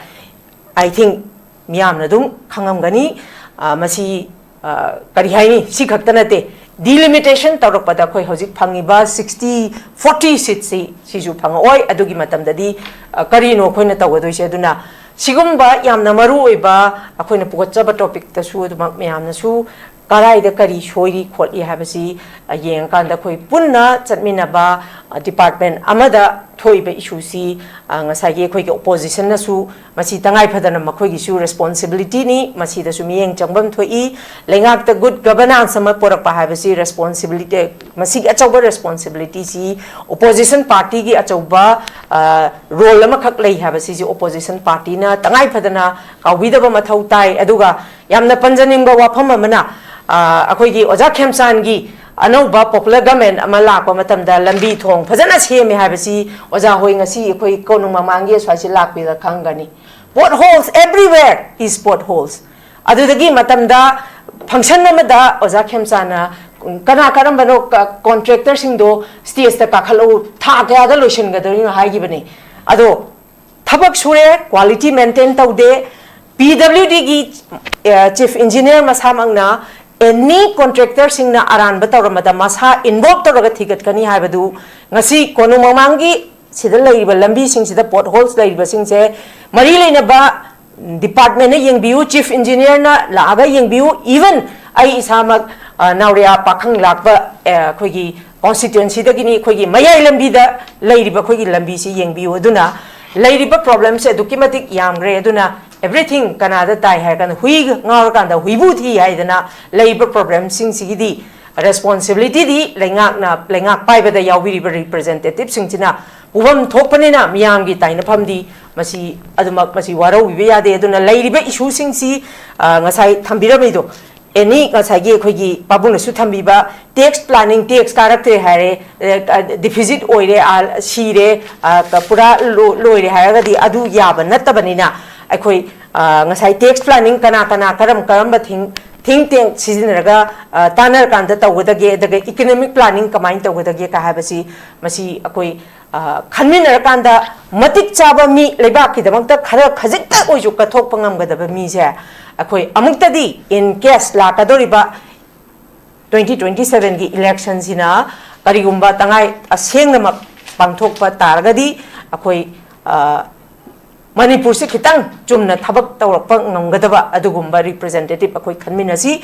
I think, ꯃꯤꯌꯥꯝꯅ ꯑꯗꯨꯝ ꯈꯪꯉꯝꯒꯅꯤ꯫ ꯑ, ꯃꯁꯤ, ꯑ, ꯀꯔꯤ ꯍꯥꯏꯅꯤ, ꯁꯤ ꯈꯛꯇ ꯅꯠꯇꯦ, ꯗꯤꯂꯤꯃꯤꯇꯦꯁꯟ ꯇꯧꯔꯛꯄꯗ ꯑꯩꯈꯣꯏ ꯍꯧꯖꯤꯛ ꯐꯪꯉꯤꯕ ꯁꯤꯛꯁꯇꯤ ꯐꯣꯔꯇꯤ ꯁꯤꯠꯁꯤ, ꯁꯤꯁꯨ ꯐꯪꯉꯛꯑꯣꯏ꯫ ꯑꯗꯨꯒꯤ ꯃꯇꯝꯗꯗꯤ, ꯑ, ꯀꯔꯤꯅꯣ ꯑꯩꯈꯣꯏꯅ ꯇꯧꯒꯗꯣꯏꯁꯦ? ꯑꯗꯨꯅ ꯁꯤꯒꯨꯝꯕ ꯌꯥꯝꯅ ꯃꯔꯨ ꯑꯣꯏꯕ ꯑꯩꯈꯣꯏꯅ ꯄꯨꯈꯠꯆꯕ ꯇꯣꯄꯤꯛꯇꯁꯨ ꯑꯗꯨꯃꯛ ꯃꯌꯥꯝꯅꯁꯨ ꯀꯗꯥꯏꯗ ꯀꯔꯤ ꯁꯣꯏꯔꯤ ꯈꯣꯠꯂꯤ ꯍꯥꯏꯕꯁꯤ, ꯑ, ꯌꯦꯡꯉꯀꯥꯟꯗ ꯑꯩꯈꯣꯏ ꯄꯨꯟꯅ ꯆꯠꯃꯤꯟꯅꯕ, ꯑ, ꯗꯤꯄꯥꯔꯠꯃꯦꯟ ꯑꯃꯗ ꯊꯣꯛꯏꯕ ꯏꯁꯨꯁꯤ, ꯑ, ꯉꯁꯥꯏꯒꯤ ꯑꯩꯈꯣꯏꯒꯤ ꯑꯣꯄꯣꯖꯤꯁꯟꯅꯁꯨ ꯃꯁꯤ ꯇꯉꯥꯏ ꯐꯗꯅ ꯃꯈꯣꯏꯒꯤꯁꯨ ꯔꯦꯁꯄꯣꯟꯁꯤꯕꯤꯂꯤꯇꯤꯅꯤ, ꯃꯁꯤꯗꯁꯨ ꯃꯤꯠꯌꯦꯡ ꯆꯪꯐꯝ ꯊꯣꯛꯏ꯫ ꯂꯩꯉꯥꯛꯇ ꯒꯨꯗ ꯒꯕꯔꯅꯥꯟꯁ ꯑꯃ ꯄꯨꯔꯛꯄ ꯍꯥꯏꯕꯁꯤ ꯔꯦꯁꯄꯣꯟꯁꯤꯕꯤꯂꯤꯇꯤ, ꯃꯁꯤꯒꯤ ꯑꯆꯧꯕ ꯔꯦꯁꯄꯣꯟꯁꯤꯕꯤꯂꯤꯇꯤꯁꯤ ꯑꯣꯄꯣꯖꯤꯁꯟ ꯄꯥꯔꯇꯤꯒꯤ ꯑꯆꯧꯕ, ꯑ, ꯔꯣꯜ ꯑꯃꯈꯛ ꯂꯩ ꯍꯥꯏꯕꯁꯤꯁꯨ ꯑꯣꯄꯣꯖꯤꯁꯟ ꯄꯥꯔꯇꯤꯅ ꯇꯉꯥꯏ ꯐꯗꯅ ꯀꯥꯎꯕꯤꯗꯕ ꯃꯊꯧ ꯇꯥꯏ꯫ ꯑꯗꯨꯒ ꯌꯥꯝꯅ ꯄꯟꯖꯅꯤꯡꯕ ꯋꯥꯐꯝ ꯑꯃꯅ, ꯑ, ꯑꯩꯈꯣꯏꯒꯤ ꯑꯣꯖꯥ ꯈꯦꯝꯆꯥꯟꯒꯤ ꯑꯅꯧꯕ ꯄꯣꯄꯨꯂꯔ ꯒꯃꯦꯟ ꯑꯃ ꯂꯥꯛꯄ ꯃꯇꯝꯗ ꯂꯝꯕꯤ ꯊꯣꯡ ꯐꯖꯅ ꯁꯦꯝꯃꯦ ꯍꯥꯏꯕꯁꯤ ꯑꯣꯖꯥ ꯍꯣꯏ ꯉꯁꯤ ꯑꯩꯈꯣꯏ ꯀꯣꯅꯨꯡ ꯃꯃꯥꯡꯒꯤ ꯑꯁ꯭ꯋꯥꯏꯁꯤ ꯂꯥꯛꯄꯤꯗ ꯈꯪꯒꯅꯤ꯫ Potholes, everywhere is potholes꯫ ꯑꯗꯨꯗꯒꯤ ꯃꯇꯝꯗ ꯐꯪꯁꯟ ꯑꯃꯗ ꯑꯣꯖꯥ ꯈꯦꯝꯆꯥꯟꯅ ꯀꯅꯥ ꯀꯔꯝꯕꯅꯣ ꯀ-, ꯀꯣꯟꯇ꯭ꯔꯦꯛꯇꯔꯁꯤꯡꯗꯣ ꯁ꯭ꯇꯦꯖꯇ ꯀꯥꯈꯠꯂꯛꯎ, ꯊꯥ ꯀꯌꯥꯗ ꯂꯣꯏꯁꯤꯟꯒꯗꯣꯏꯅꯣ ꯍꯥꯏꯈꯤꯕꯅꯤ꯫ ꯑꯗꯣ ꯊꯕꯛ ꯁꯨꯔꯦ, ꯀ꯭ꯋꯥꯂꯤꯇꯤ ꯃꯦꯟꯇꯦꯟ ꯇꯧꯗꯦ꯫ ꯄꯤ ꯗꯕ꯭ꯂꯤꯎ ꯗꯤꯒꯤ, ꯑ, ꯆꯤꯐ ꯏꯟꯖꯤꯅꯤꯌꯔ ꯃꯁꯥꯃꯛꯅ ꯑꯦꯅꯤ ꯀꯣꯟꯇ꯭ꯔꯦꯛꯇꯔꯁꯤꯡꯅ ꯑꯔꯥꯟꯕ ꯇꯧꯔꯝꯕꯗ ꯃꯁꯥ ꯏꯟꯚꯣꯜꯕ ꯇꯧꯔꯒ ꯊꯤꯒꯠꯀꯅꯤ ꯍꯥꯏꯕꯗꯨ ꯉꯁꯤ ꯀꯣꯅꯨꯡ ꯃꯃꯥꯡꯒꯤ ꯁꯤꯗ ꯂꯩꯔꯤꯕ ꯂꯝꯕꯤꯁꯤꯡꯁꯤꯗ ꯄꯣꯠ ꯍꯣꯜꯁ ꯂꯩꯔꯤꯕꯁꯤꯡꯁꯦ ꯃꯔꯤ ꯂꯩꯅꯕ ꯗꯤꯄꯥꯔꯠꯃꯦꯟꯅ ꯌꯦꯡꯕꯤꯌꯨ, ꯆꯤꯐ ꯏꯟꯖꯤꯅꯤꯌꯔꯅ ꯂꯥꯛꯑꯒ ꯌꯦꯡꯕꯤꯌꯨ, ꯏꯚꯟ ꯑꯩ ꯏꯁꯥꯃꯛ, ꯑ, ꯅꯥꯎꯔꯤꯌꯥ ꯄꯥꯈꯪ ꯂꯥꯛꯄ, ꯑ, ꯑꯩꯈꯣꯏꯒꯤ ꯀꯣꯟꯁꯇꯤꯇ꯭ꯋꯦꯟꯁꯤꯗꯒꯤꯅꯤ, ꯑꯩꯈꯣꯏꯒꯤ ꯃꯌꯥꯏ ꯂꯝꯕꯤꯗ ꯂꯩꯔꯤꯕ ꯑꯩꯈꯣꯏꯒꯤ ꯂꯝꯕꯤꯁꯤ ꯌꯦꯡꯕꯤꯌꯨ꯫ ꯑꯗꯨꯅ ꯂꯩꯔꯤꯕ ꯄ꯭ꯔꯣꯕ꯭ꯂꯦꯝꯁꯦ ꯑꯗꯨꯛꯀꯤ ꯃꯇꯤꯛ ꯌꯥꯝꯈ꯭ꯔꯦ꯫ ꯑꯗꯨꯅ everything ꯀꯅꯥꯗ ꯇꯥꯏ ꯍꯥꯏꯔ ꯀꯥꯟꯗ, ꯍꯨꯏ ꯉꯥꯎꯔꯀꯥꯟꯗ ꯍꯨꯏꯕꯨ ꯊꯤ ꯍꯥꯏꯗꯅ ꯂꯩꯔꯤꯕ ꯄ꯭ꯔꯣꯕ꯭ꯂꯦꯝꯁꯤꯡꯁꯤꯒꯤꯗꯤ ꯔꯦꯁꯄꯣꯟꯁꯤꯕꯤꯂꯤꯇꯤꯗꯤ ꯂꯩꯉꯥꯛꯅ, ꯂꯩꯉꯥꯛ ꯄꯥꯏꯕꯗ ꯌꯥꯎꯕꯤꯔꯤꯕ ꯔꯤꯄ꯭ꯔꯖꯦꯟꯇꯦꯇꯤꯞꯁꯤꯡꯁꯤꯅ ꯄꯨꯐꯝ ꯊꯣꯛꯄꯅꯤꯅ, ꯃꯤꯌꯥꯝꯒꯤ ꯇꯥꯏꯅꯐꯝꯗꯤ ꯃꯁꯤ, ꯑꯗꯨꯃꯛ ꯃꯁꯤ ꯋꯥꯔꯧꯕꯤꯕ ꯌꯥꯗꯦ꯫ ꯑꯗꯨꯅ ꯂꯩꯔꯤꯕ ꯏꯁꯨꯁꯤꯡꯁꯤ, ꯑ, ꯉꯁꯥꯏ ꯊꯝꯕꯤꯔꯝꯃꯤꯗꯣ, ꯑꯦꯅꯤ, ꯉꯁꯥꯏꯒꯤ ꯑꯩꯈꯣꯏꯒꯤ ꯄꯥꯕꯨꯡꯅꯁꯨ ꯊꯝꯕꯤꯕ, ꯇꯦꯛꯁ ꯄ꯭ꯂꯥꯅꯤꯡ, ꯇꯦꯛꯁ ꯀꯥꯔꯛꯇ꯭ꯔꯦ ꯍꯥꯏꯔꯦ, ꯗꯤꯐꯤꯖꯤꯠ ꯑꯣꯏꯔꯦ, ꯑꯥ, ꯁꯤꯔꯦ, ꯑꯥ, ꯄꯨꯔꯥ ꯂꯣ-, ꯂꯣꯏꯔꯦ ꯍꯥꯏꯔꯒꯗꯤ ꯑꯗꯨ ꯌꯥꯕ ꯅꯠꯇꯕꯅꯤꯅ, ꯑꯩꯈꯣꯏ, ꯑꯥ, ꯉꯁꯥꯏ ꯇꯦꯛꯁ ꯄ꯭ꯂꯥꯅꯤꯡ ꯀꯅꯥ ꯀꯅꯥ ꯀꯔꯝ ꯀꯔꯝꯕ ꯊꯤꯡ ꯊꯤꯡ ꯇꯦꯡ ꯁꯤꯖꯤꯟꯅꯔꯒ, ꯑ, ꯇꯥꯟꯅꯔꯀꯥꯟꯗ ꯇꯧꯒꯗꯒꯦ, ꯑꯗꯨꯒ ꯏꯀꯣꯅꯣꯃꯤꯛ ꯄ꯭ꯂꯥꯅꯤꯡ ꯀꯃꯥꯏꯅ ꯇꯧꯒꯗꯒꯦ ꯀ ꯍꯥꯏꯕꯁꯤ, ꯃꯁꯤ ꯑꯩꯈꯣꯏ, ꯑ, ꯈꯟꯃꯤꯟꯅꯔꯀꯥꯟꯗ ꯃꯇꯤꯛ ꯆꯥꯕ ꯃꯤ, ꯂꯩꯕꯥꯛꯀꯤꯗꯃꯛꯇ ꯈꯔ ꯈꯖꯤꯛꯇ ꯑꯣꯏꯁꯨ ꯀꯠꯊꯣꯛꯄ ꯉꯝꯒꯗꯕ ꯃꯤꯁꯦ ꯑꯩꯈꯣꯏ ꯑꯃꯨꯛꯇꯗꯤ, in case ꯂꯥꯛꯀꯗꯧꯔꯤꯕ ꯇ꯭ꯋꯦꯟꯇꯤ ꯇ꯭ꯋꯦꯟꯇꯤ ꯁꯚꯦꯟꯒꯤ ꯏꯂꯦꯛꯁꯟꯁꯤꯅ ꯀꯔꯤꯒꯨꯝꯕ ꯇꯉꯥꯏ ꯑꯁꯦꯡꯅꯃꯛ ꯄꯥꯡꯊꯣꯛꯄ ꯇꯥꯔꯒꯗꯤ, ꯑꯩꯈꯣꯏ, ꯑ, ꯃꯅꯤꯄꯨꯔꯁꯤ ꯈꯤꯇꯪ ꯆꯨꯝꯅ ꯊꯕꯛ ꯇꯧꯔꯛꯄ ꯉꯝꯒꯗꯕ ꯑꯗꯨꯒꯨꯝꯕ ꯔꯤꯄ꯭ꯔꯖꯦꯟꯇꯦꯇꯤꯞ ꯑꯩꯈꯣꯏ ꯈꯟꯃꯤꯟꯅꯁꯤ꯫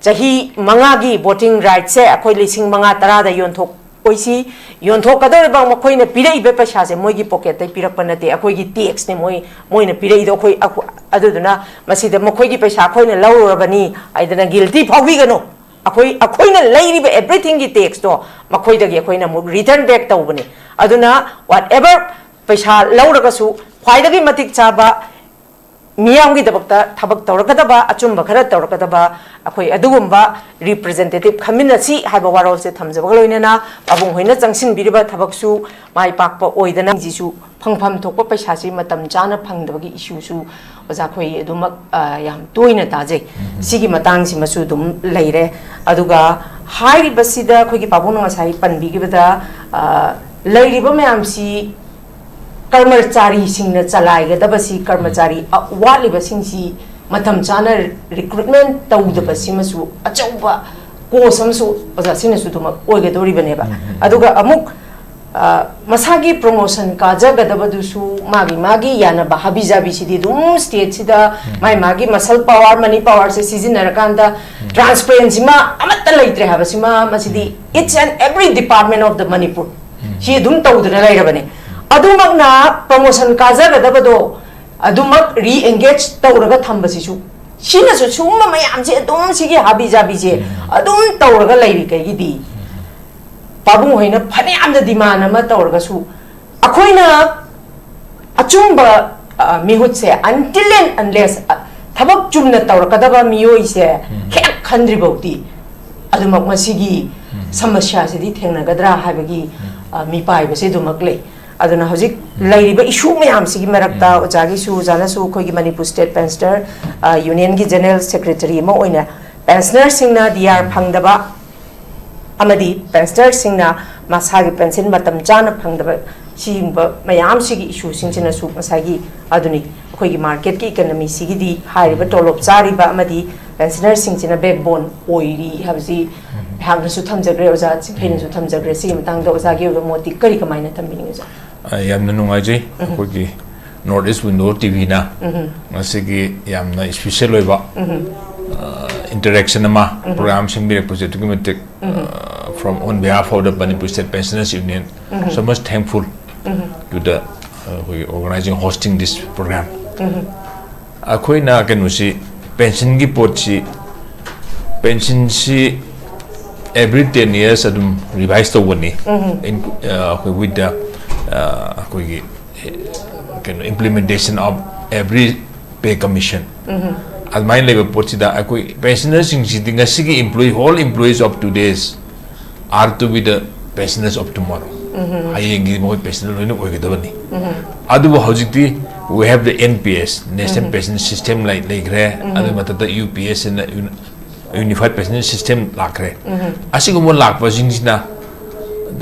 ꯆꯍꯤ ꯃꯉꯥꯒꯤ ꯚꯣꯇꯤꯡ ꯔꯥꯏꯠꯁꯦ ꯑꯩꯈꯣꯏ ꯂꯤꯁꯤꯡ ꯃꯉꯥ ꯇꯔꯥꯗ ꯌꯣꯟꯊꯣꯛ ꯑꯣꯏꯁꯤ꯫ ꯌꯣꯟꯊꯣꯛꯀꯗꯧꯔꯤꯕ ꯃꯈꯣꯏꯅ ꯄꯤꯔꯛꯏꯕ ꯄꯩꯁꯥꯁꯦ ꯃꯣꯏꯒꯤ ꯄꯣꯀꯦꯠꯇꯩ ꯄꯤꯔꯛꯄ ꯅꯠꯇꯦ, ꯑꯩꯈꯣꯏꯒꯤ ꯇꯦꯛꯁꯅꯦ ꯃꯣꯏ, ꯃꯣꯏꯅ ꯄꯤꯔꯛꯏꯗꯣ꯫ ꯑꯩꯈꯣꯏ, ꯑꯩꯈꯣ-, ꯑꯗꯨꯗꯨꯅ ꯃꯁꯤꯗ ꯃꯈꯣꯏꯒꯤ ꯄꯩꯁꯥ ꯑꯩꯈꯣꯏꯅ ꯂꯧꯔꯨꯔꯕꯅꯤ ꯍꯥꯏꯗꯅ ꯒꯤꯜꯇꯤ ꯐꯥꯎꯕꯤꯒꯅꯨ꯫ ꯑꯩꯈꯣꯏ, ꯑꯩꯈꯣꯏꯅ ꯂꯩꯔꯤꯕ ꯑꯦꯚ꯭ꯔꯤꯊꯤꯡꯒꯤ ꯇꯦꯛꯁꯇꯣ ꯃꯈꯣꯏꯗꯒꯤ ꯑꯩꯈꯣꯏꯅ ꯑꯃꯨꯛ ꯔꯤꯇꯔꯟ ꯕꯦꯛ ꯇꯧꯕꯅꯦ꯫ ꯑꯗꯨꯅ whatever ꯄꯩꯁꯥ ꯂꯧꯔꯒꯁꯨ ꯈ꯭ꯋꯥꯏꯗꯒꯤ ꯃꯇꯤꯛ ꯆꯥꯕ ꯃꯤꯌꯥꯝꯒꯤꯗꯃꯛꯇ ꯊꯕꯛ ꯇꯧꯔꯛꯀꯗꯕ, ꯑꯆꯨꯝꯕ ꯈꯔ ꯇꯧꯔꯛꯀꯗꯕ ꯑꯩꯈꯣꯏ ꯑꯗꯨꯒꯨꯝꯕ ꯔꯤꯄ꯭ꯔꯖꯦꯟꯇꯦꯇꯤꯞ ꯈꯟꯃꯤꯟꯅꯁꯤ ꯍꯥꯏꯕ ꯋꯥꯔꯣꯜꯁꯦ ꯊꯝꯖꯕꯒ ꯂꯣꯏꯅꯅ, ꯄꯥꯕꯨꯡ ꯍꯣꯏꯅ ꯆꯪꯁꯤꯟꯕꯤꯔꯤꯕ ꯊꯕꯛꯁꯨ ꯃꯥꯏ ꯄꯥꯛꯄ ꯑꯣꯏꯗꯅ, ꯁꯤꯁꯨ ꯐꯪꯐꯝ ꯊꯣꯛꯄ ꯄꯩꯁꯥꯁꯤ ꯃꯇꯝ ꯆꯥꯅ ꯐꯪꯗꯕꯒꯤ ꯏꯁꯨꯁꯨ ꯑꯣꯖꯥ ꯑꯩꯈꯣꯏ ꯑꯗꯨꯃꯛ, ꯑ, ꯌꯥꯝ ꯇꯣꯏꯅ ꯇꯥꯖꯩ꯫ ꯁꯤꯒꯤ ꯃꯇꯥꯡꯁꯤꯃꯁꯨ ꯑꯗꯨꯝ ꯂꯩꯔꯦ꯫ ꯑꯗꯨꯒ ꯍꯥꯏꯔꯤꯕꯁꯤꯗ ꯑꯩꯈꯣꯏꯒꯤ ꯄꯥꯕꯨꯡꯅ ꯉꯁꯥꯏ ꯄꯟꯕꯤꯈꯤꯕꯗ, ꯑ, ꯂꯩꯔꯤꯕ ꯃꯌꯥꯝꯁꯤ ꯀꯔꯃꯆꯥꯔꯤꯁꯤꯡꯅ ꯆꯂꯥꯏꯒꯗꯕꯁꯤ, ꯀꯔꯃꯆꯥꯔꯤ, ꯑ, ꯋꯥꯠꯂꯤꯕꯁꯤꯡꯁꯤ ꯃꯇꯝ ꯆꯥꯅ ꯔꯤꯀ꯭ꯔꯨꯠꯃꯦꯟ ꯇꯧꯗꯕꯁꯤꯃꯁꯨ ꯑꯆꯧꯕ ꯀꯣꯁ ꯑꯃꯁꯨ ꯑꯣꯖꯥꯁꯤꯡꯅꯁꯨ ꯑꯗꯨꯃꯛ ꯑꯣꯏꯒꯗꯧꯔꯤꯕꯅꯦꯕ꯫ ꯑꯗꯨꯒ ꯑꯃꯨꯛ, ꯑ, ꯃꯁꯥꯒꯤ ꯄ꯭ꯔꯣꯃꯣꯁꯟ ꯀꯥꯖꯒꯗꯕꯗꯨꯁꯨ ꯃꯥꯒꯤ, ꯃꯥꯒꯤ ꯌꯥꯅꯕ ꯍꯥꯕꯤ ꯖꯥꯕꯤꯁꯤꯗꯤ ꯑꯗꯨꯝ ꯁ꯭ꯇꯦꯠꯁꯤꯗ ꯃꯥꯏ ꯃꯥꯒꯤ ꯃꯁꯜ ꯄꯋꯥꯔ, ꯃꯅꯤ ꯄꯋꯥꯔꯁꯦ ꯁꯤꯖꯤꯟꯅꯔꯀꯥꯟꯗ ꯇ꯭ꯔꯥꯟꯁꯄꯔꯦꯟꯁꯤꯃ ꯑꯃꯠꯇ ꯂꯩꯇ꯭ꯔꯦ ꯍꯥꯏꯕꯁꯤꯃ, ꯃꯁꯤꯗꯤ each and every department of the Manipur ꯁꯤ ꯑꯗꯨꯝ ꯇꯧꯗꯅ ꯂꯩꯔꯕꯅꯦ꯫ ꯑꯗꯨꯃꯛꯅ ꯄ꯭ꯔꯣꯃꯣꯁꯟ ꯀꯥꯖꯒꯗꯕꯗꯣ ꯑꯗꯨꯃꯛ ꯔꯤꯑꯦꯡꯒꯦꯖ ꯇꯧꯔꯒ ꯊꯝꯕꯁꯤꯁꯨ ꯁꯤꯅꯁꯨ ꯁꯤꯒꯨꯝꯕ ꯃꯌꯥꯝꯁꯦ ꯑꯗꯨꯝ ꯁꯤꯒꯤ ꯍꯥꯕꯤ ꯖꯥꯕꯤꯁꯦ ꯑꯗꯨꯝ ꯇꯧꯔꯒ ꯂꯩꯔꯤꯈꯩꯒꯤꯗꯤ ꯄꯥꯕꯨꯡ ꯍꯣꯏꯅ ꯐꯅꯌꯥꯝꯅ demand ꯑꯃ ꯇꯧꯔꯒꯁꯨ ꯑꯩꯈꯣꯏꯅ ꯑꯆꯨꯝꯕ ꯑ, ꯃꯤꯍꯨꯠꯁꯦ until and unless ꯑ, ꯊꯕꯛ ꯆꯨꯝꯅ ꯇꯧꯔꯛꯀꯗꯕ ꯃꯤꯑꯣꯏꯁꯦ ꯈꯦꯛ ꯈꯟꯗ꯭ꯔꯤꯐꯥꯎꯗꯤ ꯑꯗꯨꯃꯛ ꯃꯁꯤꯒꯤ ꯁꯃꯁ꯭ꯌꯥꯁꯤꯗꯤ ꯊꯦꯡꯅꯒꯗ꯭ꯔꯥ ꯍꯥꯏꯕꯒꯤ ꯑ, ꯃꯤꯄꯥꯏꯕꯁꯦ ꯑꯗꯨꯃꯛ ꯂꯩ꯫ ꯑꯗꯨꯅ ꯍꯧꯖꯤꯛ ꯂꯩꯔꯤꯕ issue ꯃꯌꯥꯝꯁꯤꯒꯤ ꯃꯔꯛꯇ ꯑꯣꯖꯥꯒꯤꯁꯨ, ꯑꯣꯖꯥꯅꯁꯨ ꯑꯩꯈꯣꯏꯒꯤ Manipur state pensioner ꯌꯨꯅꯤꯌꯟꯒꯤ general secretary ꯑꯃ ꯑꯣꯏꯅ ꯄꯦꯟꯁꯅꯔꯁꯤꯡꯅ ꯗꯤ ꯑꯥꯔ ꯐꯪꯗꯕ ꯑꯃꯗꯤ ꯄꯦꯟꯁꯅꯔꯁꯤꯡꯅ ꯃꯁꯥꯒꯤ ꯄꯦꯟꯁꯤꯟ ꯃꯇꯝ ꯆꯥꯅ ꯐꯪꯗꯕ ꯁꯤꯒꯨꯝꯕ ꯃꯌꯥꯝꯁꯤꯒꯤ ꯏꯁꯨꯁꯤꯡꯁꯤꯅꯁꯨ ꯉꯁꯥꯏꯒꯤ ꯑꯗꯨꯅꯤ ꯑꯩꯈꯣꯏꯒꯤ ꯃꯥꯔꯀꯦꯠꯀꯤ ꯏꯀꯅꯃꯤꯁꯤꯒꯤꯗꯤ ꯍꯥꯏꯔꯤꯕ ꯇꯣꯂꯣꯞ ꯆꯥꯔꯤꯕ ꯑꯃꯗꯤ ꯄꯦꯟꯁꯅꯔꯁꯤꯡꯁꯤꯅ ꯕꯦꯛꯕꯣꯟ ꯑꯣꯏꯔꯤ ꯍꯥꯏꯕꯁꯤ ꯑꯩꯍꯥꯛꯅꯁꯨ ꯊꯝꯖꯈ꯭ꯔꯦ, ꯑꯣꯖꯥ ꯆꯤꯡꯈꯩꯅꯁꯨ ꯊꯝꯖꯈ꯭ꯔꯦ꯫ ꯁꯤꯒꯤ ꯃꯇꯥꯡꯗ ꯑꯣꯖꯥꯒꯤ ꯑꯣꯏꯕ ꯃꯣꯠꯇꯤ ꯀꯔꯤ ꯀꯃꯥꯏꯅ ꯊꯝꯕꯤꯅꯤꯡꯉꯤ, ꯑꯣꯖꯥ? ꯑ, ꯌꯥꯝꯅ ꯅꯨꯡꯉꯥꯏꯖꯩ꯫ ꯑꯩꯈꯣꯏꯒꯤ ꯅꯣꯔꯠ ꯏꯁ ꯋꯤꯟꯗꯣ ꯇꯤꯚꯤꯅ ꯉꯁꯤꯒꯤ ꯌꯥꯝꯅ ꯏꯁꯄꯤꯁꯦꯜ ꯑꯣꯏꯕ ꯏꯟꯇꯔꯦꯛꯁꯟ ꯑꯃ ꯄ꯭ꯔꯣꯒ꯭ꯔꯥꯝ ꯁꯤꯟꯕꯤꯔꯛꯄꯁꯦ ꯑꯗꯨꯛꯀꯤ ꯃꯇꯤꯛ, from on behalf of the Manipur State Pensioners Union, so much thankful to the, uh, ꯑꯩꯈꯣꯏꯒꯤ organizing, hosting this program. ꯑꯩꯈꯣꯏꯅ ꯀꯩꯅꯣꯁꯤ, ꯄꯦꯟꯁꯟꯒꯤ ꯄꯣꯠꯁꯤ, ꯄꯦꯟꯁꯟꯁꯤ every ten years ꯑꯗꯨꯝ ꯔꯤꯚꯥꯏꯁ ꯇꯧꯒꯅꯤ꯫ In, uh, ꯑꯩꯈꯣꯏ with the, uh, ꯑꯩꯈꯣꯏꯒꯤ, uh, ꯀꯩꯅꯣ, implementation of every pay commission. ꯑꯗꯨꯃꯥꯏꯅ ꯂꯩꯕ ꯄꯣꯠꯁꯤꯗ ꯑꯩꯈꯣꯏ ꯄꯦꯟꯁꯅꯔꯁꯤꯡꯁꯤꯗꯤ ꯉꯁꯤꯒꯤ employee, whole employees of today's are to be the pensioners of tomorrow. ꯍꯌꯦꯡꯒꯤ ꯃꯈꯣꯏ ꯄꯦꯟꯁꯅꯔ ꯂꯣꯏꯅ ꯑꯣꯏꯒꯗꯕꯅꯤ꯫ ꯑꯗꯨꯕꯨ ꯍꯧꯖꯤꯛꯇꯤ we have the N P S, National Pension System ꯂꯩ-, ꯂꯩꯈ꯭ꯔꯦ꯫ ꯑꯗꯨꯒꯤ ꯃꯊꯛꯇ U P S ꯑꯅ, Unified Pension System ꯂꯥꯛꯈ꯭ꯔꯦ꯫ ꯑꯁꯤꯒꯨꯝꯕ ꯂꯥꯛꯄꯁꯤꯡꯁꯤꯅ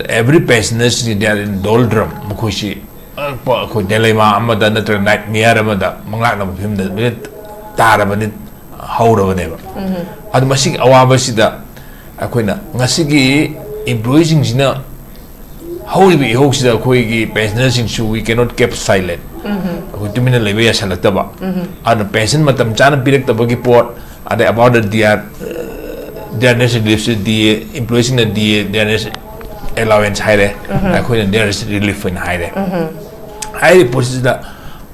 every pensioners, they are in doldrum, ꯃꯈꯣꯏꯁꯤ ꯑꯉꯛꯄ ꯑꯩꯈꯣꯏ dilemma ꯑꯃꯗ ꯅꯠꯇ꯭ꯔꯒ nightmare ꯑꯃꯗ, ꯃꯪꯂꯥꯛꯅꯕ ꯐꯤꯕꯝꯗ ꯂꯣꯏꯅ ꯇꯥꯔꯕꯅꯤ, ꯍꯧꯔꯕꯅꯦꯕ꯫ ꯑꯗꯨ ꯃꯁꯤꯒꯤ ꯑꯋꯥꯕꯁꯤꯗ ꯑꯩꯈꯣꯏꯅ ꯉꯁꯤꯒꯤ employeeꯁꯤꯡꯁꯤꯅ ꯍꯧꯔꯤꯕ ꯏꯍꯧꯁꯤꯗ ꯑꯩꯈꯣꯏꯒꯤ ꯄꯦꯟꯁꯅꯔꯁꯤꯡꯁꯨ we cannot keep silent꯫ ꯑꯩꯈꯣꯏ ꯇꯨꯃꯤꯟꯅ ꯂꯩꯕ ꯌꯥꯁꯜꯂꯛꯇꯕ꯫ ꯑꯗꯨꯅ ꯄꯦꯟꯁꯟ ꯃꯇꯝ ꯆꯥꯅ ꯄꯤꯔꯛꯇꯕꯒꯤ ꯄꯣꯠ, ꯑꯗꯩ about the D R, uh, D R N S relief ꯁꯤ D A, employeeꯁꯤꯡꯅ D A, D R N S allowance ꯍꯥꯏꯔꯦ, ꯑꯩꯈꯣꯏꯅ D R N S relief ꯑꯣꯏꯅ ꯍꯥꯏꯔꯦ꯫ ꯍꯥꯏꯔꯤꯕ ꯄꯣꯠꯁꯤꯗ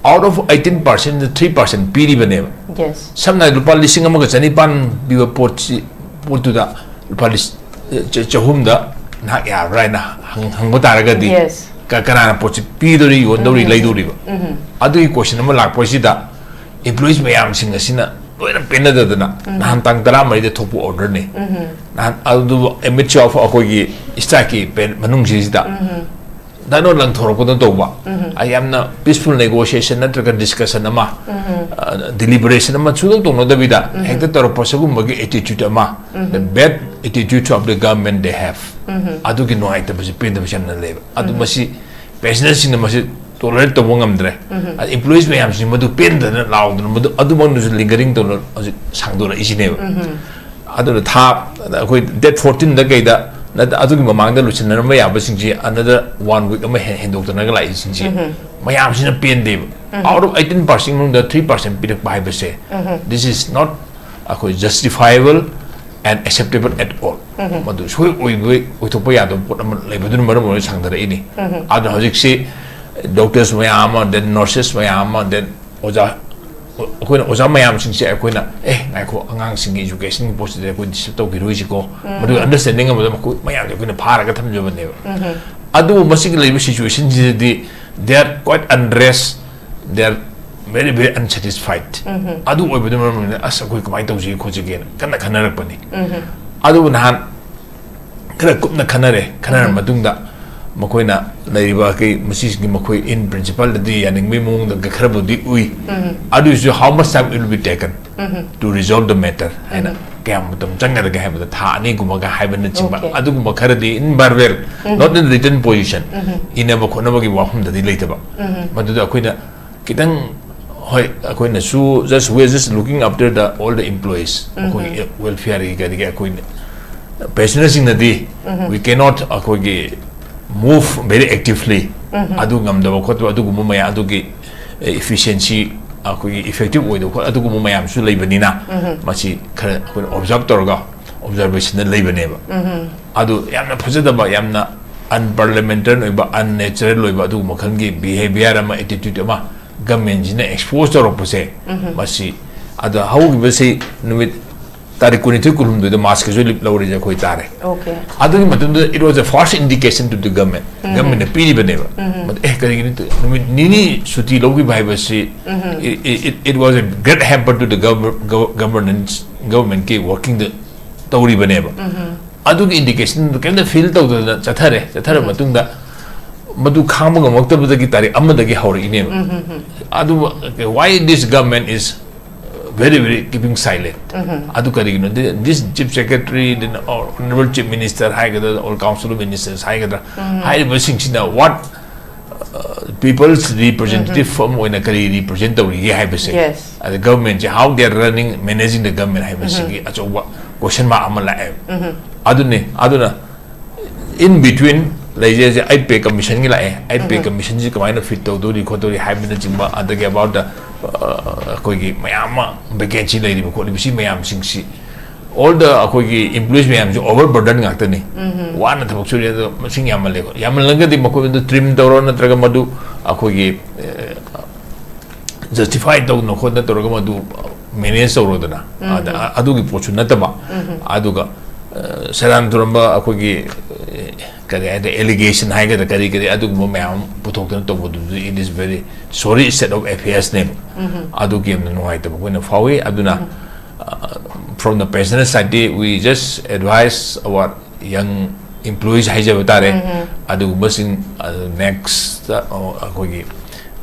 Out of eighteen percent three percent ꯄꯤꯔꯤꯕꯅꯦꯕ꯫ Yes. ꯁꯝꯅ ꯍꯥꯏꯔꯕꯗ ꯂꯨꯄꯥ ꯂꯤꯁꯤꯡ ꯑꯃꯒ ꯆꯅꯤꯄꯥꯟ ꯄꯤꯕ ꯄꯣꯠꯁꯤ, ꯄꯣꯠꯇꯨꯗ ꯂꯨꯄꯥ ꯂꯤꯁ-, ꯆ-, ꯆꯍꯨꯝꯗ ꯅꯍꯥꯛ ꯌꯥꯔꯕ꯭ꯔꯥ ꯍꯥꯏꯅ ꯍꯪ-, ꯍꯪꯕ ꯇꯥꯔꯒꯗꯤ, Yes. ꯀ-, ꯀꯅꯥꯅ ꯄꯣꯠꯁꯤ ꯄꯤꯗꯣꯔꯤ, ꯌꯣꯟꯗꯧꯔꯤ, ꯂꯩꯗꯣꯔꯤꯕ? ꯑꯗꯨꯒꯤ question ꯑꯃ ꯂꯥꯛꯄꯁꯤꯗ employees ꯃꯌꯥꯝꯁꯤꯡ ꯑꯁꯤꯅ ꯂꯣꯏꯅ ꯄꯦꯟꯅꯗꯗꯅ, ꯅꯍꯥꯟ ꯇꯥꯡ ꯇꯔꯥꯃꯔꯤꯗ ꯊꯣꯛꯄ orderꯅꯤ꯫ ꯅꯍꯥꯟ ꯑꯗꯨ amidst of ꯑꯩꯈꯣꯏꯒꯤ strikeꯀꯤ ꯄꯦꯟ-, ꯃꯅꯨꯡꯁꯤꯗ ꯗꯥꯏꯅꯣ ꯂꯪꯊꯣꯔꯛꯄꯗ ꯇꯧꯕ, ꯑ, ꯌꯥꯝꯅ peaceful negotiation ꯅꯠꯇ꯭ꯔꯒ discussion ꯑꯃ, ꯑ, deliberation ꯑꯃ ꯁꯨꯡꯇꯧ ꯇꯧꯅꯗꯕꯤꯗ ꯍꯦꯛꯇ ꯇꯧꯔꯛꯄ ꯁꯤꯒꯨꯝꯕꯒꯤ attitude ꯑꯃ, the bad attitude of the government they have, ꯑꯗꯨꯒꯤ ꯅꯨꯡꯉꯥꯏꯇꯕꯁꯤ, ꯄꯦꯟꯗꯕꯁꯤ ꯌꯥꯝꯅ ꯂꯩꯕ꯫ ꯑꯗꯨ ꯃꯁꯤ pensionerꯁꯤꯡꯅ ꯃꯁꯤ tolerate ꯇꯧꯕ ꯉꯝꯗ꯭ꯔꯦ꯫ ꯑꯗ employees ꯃꯌꯥꯝꯁꯤ ꯃꯗꯨ ꯄꯦꯟꯗꯅ ꯂꯥꯎꯗꯅ ꯃꯗꯨ ꯑꯗꯨꯃꯛꯅꯁꯨ lingering ꯇꯧꯅ ꯍꯧꯖꯤꯛ ꯁꯥꯡꯗꯣꯔꯛꯏꯁꯤꯅꯦꯕ꯫ ꯑꯗꯨꯅ ꯊꯥ, ꯑꯩꯈꯣꯏ date fourteenꯗ ꯀꯩꯗ ꯅꯠꯇ-, ꯑꯗꯨꯒꯤ ꯃꯃꯥꯡꯗ ꯂꯣꯏꯁꯤꯟꯅꯔꯝꯕ ꯌꯥꯕꯁꯤꯡꯁꯤ another one week ꯑꯃ ꯍꯦ-, ꯍꯦꯟꯗꯣꯛꯇꯅꯒ ꯂꯥꯛꯏꯁꯤꯡꯁꯤ ꯃꯌꯥꯝꯁꯤꯅ ꯄꯦꯟꯗꯦꯕ꯫ Out of eighteen percent ꯃꯅꯨꯡꯗ three percent ꯄꯤꯔꯛꯄ ꯍꯥꯏꯕꯁꯦ, this is not ꯑꯩꯈꯣꯏ justifiable and acceptable at all꯫ ꯃꯗꯨ ꯁꯣꯏ ꯑꯣꯏꯕ, ꯑꯣꯏꯊꯣꯛꯄ ꯌꯥꯗꯕ ꯄꯣꯠ ꯑꯃ ꯂꯩꯕꯗꯨꯅ ꯃꯔꯝ ꯑꯣꯏꯔꯒ ꯁꯥꯡꯊꯔꯛꯏꯅꯤ꯫ ꯑꯗꯨꯅ ꯍꯧꯖꯤꯛꯁꯤ doctors ꯃꯌꯥꯝ ꯑꯃ, then nurses ꯃꯌꯥꯝ ꯑꯃ, then ꯑꯣꯖꯥ, ꯑꯩꯈꯣꯏꯅ ꯑꯣꯖꯥ ꯃꯌꯥꯝꯁꯤꯡꯁꯦ ꯑꯩꯈꯣꯏꯅ, "ꯑꯦ, ꯉꯥꯏꯈꯣ, ꯑꯉꯥꯡꯁꯤꯡꯒꯤ educationꯒꯤ ꯄꯣꯠꯁꯤꯗ ꯑꯩꯈꯣꯏ disturb ꯇꯧꯈꯤꯔꯣꯏꯁꯤꯀꯣ", ꯃꯗꯨꯒꯤ understanding ꯑꯃꯗ ꯃꯈꯣꯏ ꯃꯌꯥꯝꯁꯦ ꯑꯩꯈꯣꯏꯅ ꯐꯥꯔꯒ ꯊꯝꯖꯕꯅꯦꯕ꯫ ꯑꯗꯨꯕꯨ ꯃꯁꯤꯒꯤ ꯂꯩꯔꯤꯕ situationꯁꯤꯗꯗꯤ they are quite unrest, they are very, very unsatisfied꯫ ꯑꯗꯨ ꯑꯣꯏꯕꯗꯨꯅ ꯃꯔꯝ ꯑꯣꯏꯗꯅ, "ꯑꯁ, ꯑꯩꯈꯣꯏ ꯀꯃꯥꯏꯅ ꯇꯧꯁꯤꯒꯦ ꯈꯣꯠꯁꯤꯒꯦꯅ" ꯀꯟꯅ ꯈꯟꯅꯔꯛꯄꯅꯤ꯫ ꯑꯗꯨꯕꯨ ꯅꯍꯥꯟ ꯈꯔ ꯀꯨꯞꯅ ꯈꯟꯅꯔꯦ꯫ ꯈꯟꯅꯔ ꯃꯇꯨꯡꯗ ꯃꯈꯣꯏꯅ ꯂꯩꯔꯤꯕ ꯑꯩꯈꯣꯏ ꯃꯁꯤꯁꯤꯡꯒꯤ ꯃꯈꯣꯏ in principleꯗꯗꯤ ꯌꯥꯅꯤꯡꯕꯒꯤ ꯃꯑꯣꯡꯗ ꯈꯔꯕꯨꯗꯤ ꯎꯏ꯫ ꯑꯗꯨꯏꯁꯨ how much time it will be taken to resolve the matter ꯍꯥꯏꯅ, ꯀꯌꯥꯝ ꯃꯇꯝ ꯆꯪꯒꯗꯒꯦ ꯍꯥꯏꯕꯗ ꯊꯥ ꯑꯅꯤꯒꯨꯝꯕꯒ ꯍꯥꯏꯕꯅꯆꯤꯡꯕ, Okay. ꯑꯗꯨꯒꯨꯝꯕ ꯈꯔꯗꯤ in verbal, not in written position, ꯏꯅꯕ ꯈꯣꯠꯅꯕꯒꯤ ꯋꯥꯐꯝꯗꯗꯤ ꯂꯩꯇꯕ꯫ ꯃꯗꯨꯗ ꯑꯩꯈꯣꯏꯅ ꯈꯤꯇꯪ, ꯍꯣꯏ, ꯑꯩꯈꯣꯏꯅꯁꯨ just, we are just looking after the all the employees, ꯑꯩꯈꯣꯏꯒꯤ welfareꯒꯤ ꯀꯔꯤꯒꯤ ꯑꯩꯈꯣꯏꯅ pensionerꯁꯤꯡꯅꯗꯤ we cannot ꯑꯩꯈꯣꯏꯒꯤ move very actively, ꯑꯗꯨ ꯉꯝꯗꯕ ꯈꯣꯠꯇꯕ ꯑꯗꯨꯒꯨꯝꯕ ꯃꯌꯥꯝ, ꯑꯗꯨꯒꯤ efficiency, ꯑꯩꯈꯣꯏꯒꯤ effective ꯑꯣꯏꯗꯕ ꯈꯣꯠ ꯑꯗꯨꯒꯨꯝꯕ ꯃꯌꯥꯝꯁꯨ ꯂꯩꯕꯅꯤꯅ ꯃꯁꯤ ꯈꯔ ꯑꯩꯈꯣꯏꯅ observe ꯇꯧꯔꯒ observationꯗ ꯂꯩꯕꯅꯦꯕ꯫ ꯑꯗꯨ ꯌꯥꯝꯅ ꯐꯖꯗꯕ, ꯌꯥꯝꯅ unparliamentarian ꯑꯣꯏꯕ, unnatural ꯑꯣꯏꯕ ꯑꯗꯨꯒꯨꯝꯕ ꯃꯈꯜꯒꯤ behaviour ꯑꯃ, attitude ꯑꯃ ꯒꯃꯦꯟꯁꯤꯅ ꯑꯦꯛꯁꯄꯣꯖ ꯇꯧꯔꯛꯄꯁꯦ, ꯃꯁꯤ, ꯑꯗ ꯍꯧꯈꯤꯕꯁꯤ ꯅꯨꯃꯤꯠ ꯇꯥꯔꯤꯛ ꯀꯨꯟꯅꯤꯊꯣꯏ ꯀꯨꯟꯍꯨꯝꯗꯣꯏꯗ ꯃꯥꯁ ꯀꯦꯖꯨꯋꯦꯜ ꯂꯤꯞ ꯂꯧꯔꯤꯁꯦ ꯑꯩꯈꯣꯏ ꯇꯥꯔꯦ꯫ Okay. ꯑꯗꯨꯒꯤ ꯃꯇꯨꯡꯗ it was the first indication to the government. Government ꯅ ꯄꯤꯔꯤꯕꯅꯦꯕ꯫ ꯃꯗꯨ, ꯑꯦ, ꯀꯔꯤꯒꯤꯅꯣ ꯅꯨꯃꯤꯠ ꯅꯤꯅꯤ ꯁꯨꯇꯤ ꯂꯧꯈꯤꯕ ꯍꯥꯏꯕꯁꯤ, it, it, it was a great hamper to the government, governance, government ꯀꯤ working ꯗ ꯇꯧꯔꯤꯕꯅꯦꯕ꯫ ꯑꯗꯨꯒꯤ indication ꯗꯨ ꯀꯩꯝꯇ ꯐꯤꯜ ꯇꯧꯗꯅ ꯆꯠꯊꯔꯦ꯫ ꯆꯠꯊꯔꯕ ꯃꯇꯨꯡꯗ ꯃꯗꯨ ꯈꯥꯡꯕ ꯉꯝꯃꯛꯇꯕꯗꯒꯤ ꯇꯥꯔꯤꯛ ꯑꯃꯗꯒꯤ ꯍꯧꯔꯛꯏꯅꯦꯕ꯫ ꯑꯗꯨꯕꯨ, why this government is very, very keeping silent? ꯑꯗꯨ ꯀꯔꯤꯒꯤꯅꯣ? This chief secretary, then honorable chief minister ꯍꯥꯏꯒꯗ꯭ꯔꯥ, or council of ministers ꯍꯥꯏꯒꯗ꯭ꯔꯥ, ꯍꯥꯏꯔꯤꯕꯁꯤꯡꯁꯤꯅ what, uh, people's representative ꯑꯃ ꯑꯣꯏꯅ ꯀꯔꯤ represent ꯇꯧꯔꯤꯒꯦ ꯍꯥꯏꯕꯁꯦ, Yes. ꯑꯗ government say, how they are running, managing the government ꯍꯥꯏꯕꯁꯤꯒꯤ ꯑꯆꯧꯕ question mark ꯑꯃ ꯂꯥꯛꯑꯦꯕ꯫ ꯑꯗꯨꯅꯤ, ꯑꯗꯨꯅ in between ꯂꯩꯖꯩꯁꯦ ꯑꯩꯠ ꯄꯦ ꯀꯃꯤꯁꯟꯒꯤ ꯂꯥꯛꯑꯦ꯫ ꯑꯩꯠ ꯄꯦ ꯀꯃꯤꯁꯟꯁꯤ ꯀꯃꯥꯏꯅ ꯐꯤꯠ ꯇꯧꯗꯣꯔꯤ ꯈꯣꯠꯇꯣꯔꯤ ꯍꯥꯏꯕꯅꯆꯤꯡꯕ, ꯑꯗꯒꯤ about the, ꯑ, ꯑꯩꯈꯣꯏꯒꯤ ꯃꯌꯥꯝ ꯑꯃ ꯚꯦꯀꯦꯟꯁꯤ ꯂꯩꯔꯤꯕ ꯈꯣꯠꯂꯤꯕ ꯁꯤ ꯃꯌꯥꯝꯁꯤꯡꯁꯤ, all the ꯑꯩꯈꯣꯏꯒꯤ employees ꯃꯌꯥꯝꯁꯤ overburden ꯉꯥꯛꯇꯅꯤ꯫ ꯋꯥꯅ ꯊꯕꯛ ꯁꯨꯔꯤ, ꯑꯗꯣ ꯃꯁꯤꯡ ꯌꯥꯝꯃꯜꯂꯦ꯫ ꯌꯥꯝꯃꯜꯂꯒꯗꯤ ꯃꯈꯣꯏꯗ trim ꯇꯧꯔꯣ, ꯅꯠꯇ꯭ꯔꯒ ꯃꯗꯨ ꯑꯩꯈꯣꯏꯒꯤ, ꯑ, justify ꯇꯧꯗꯅ ꯈꯣꯠꯇꯅ ꯇꯧꯔꯒ ꯃꯗꯨ manage ꯇꯧꯔꯣꯗꯅ꯫ ꯑꯗ, ꯑ-, ꯑꯗꯨꯒꯤ ꯄꯣꯠꯁꯨ ꯅꯠꯇꯕ꯫ ꯑꯗꯨꯒ, ꯑ, ꯁꯦꯔꯥꯟ ꯇꯨꯔꯝꯕ ꯑꯩꯈꯣꯏꯒꯤ, ꯑ, ꯀꯔꯤ ꯍꯥꯏꯇꯥꯔꯦ, allegation ꯍꯥꯏꯒꯗ꯭ꯔꯥ, ꯀꯔꯤ ꯀꯔꯤ ꯑꯗꯨꯒꯨꯝꯕ ꯃꯌꯥꯝ ꯑꯃ ꯄꯨꯊꯣꯛꯇꯅ ꯇꯧꯕꯗꯨꯗꯤ, it is very sorry set of affairs ꯅꯦꯕ꯫ ꯑꯗꯨꯒꯤ ꯌꯥꯝꯅ ꯅꯨꯡꯉꯥꯏꯇꯕ ꯑꯩꯈꯣꯏꯅ ꯐꯥꯎꯏ꯫ ꯑꯗꯨꯅ, ꯑ, from the pensioner side D, we just advise our young employees ꯍꯥꯏꯖꯕ ꯇꯥꯔꯦ꯫ ꯑꯗꯨꯒꯨꯝꯕꯁꯤꯡ, ꯑꯗꯨ next, ꯑ, ꯑꯩꯈꯣꯏꯒꯤ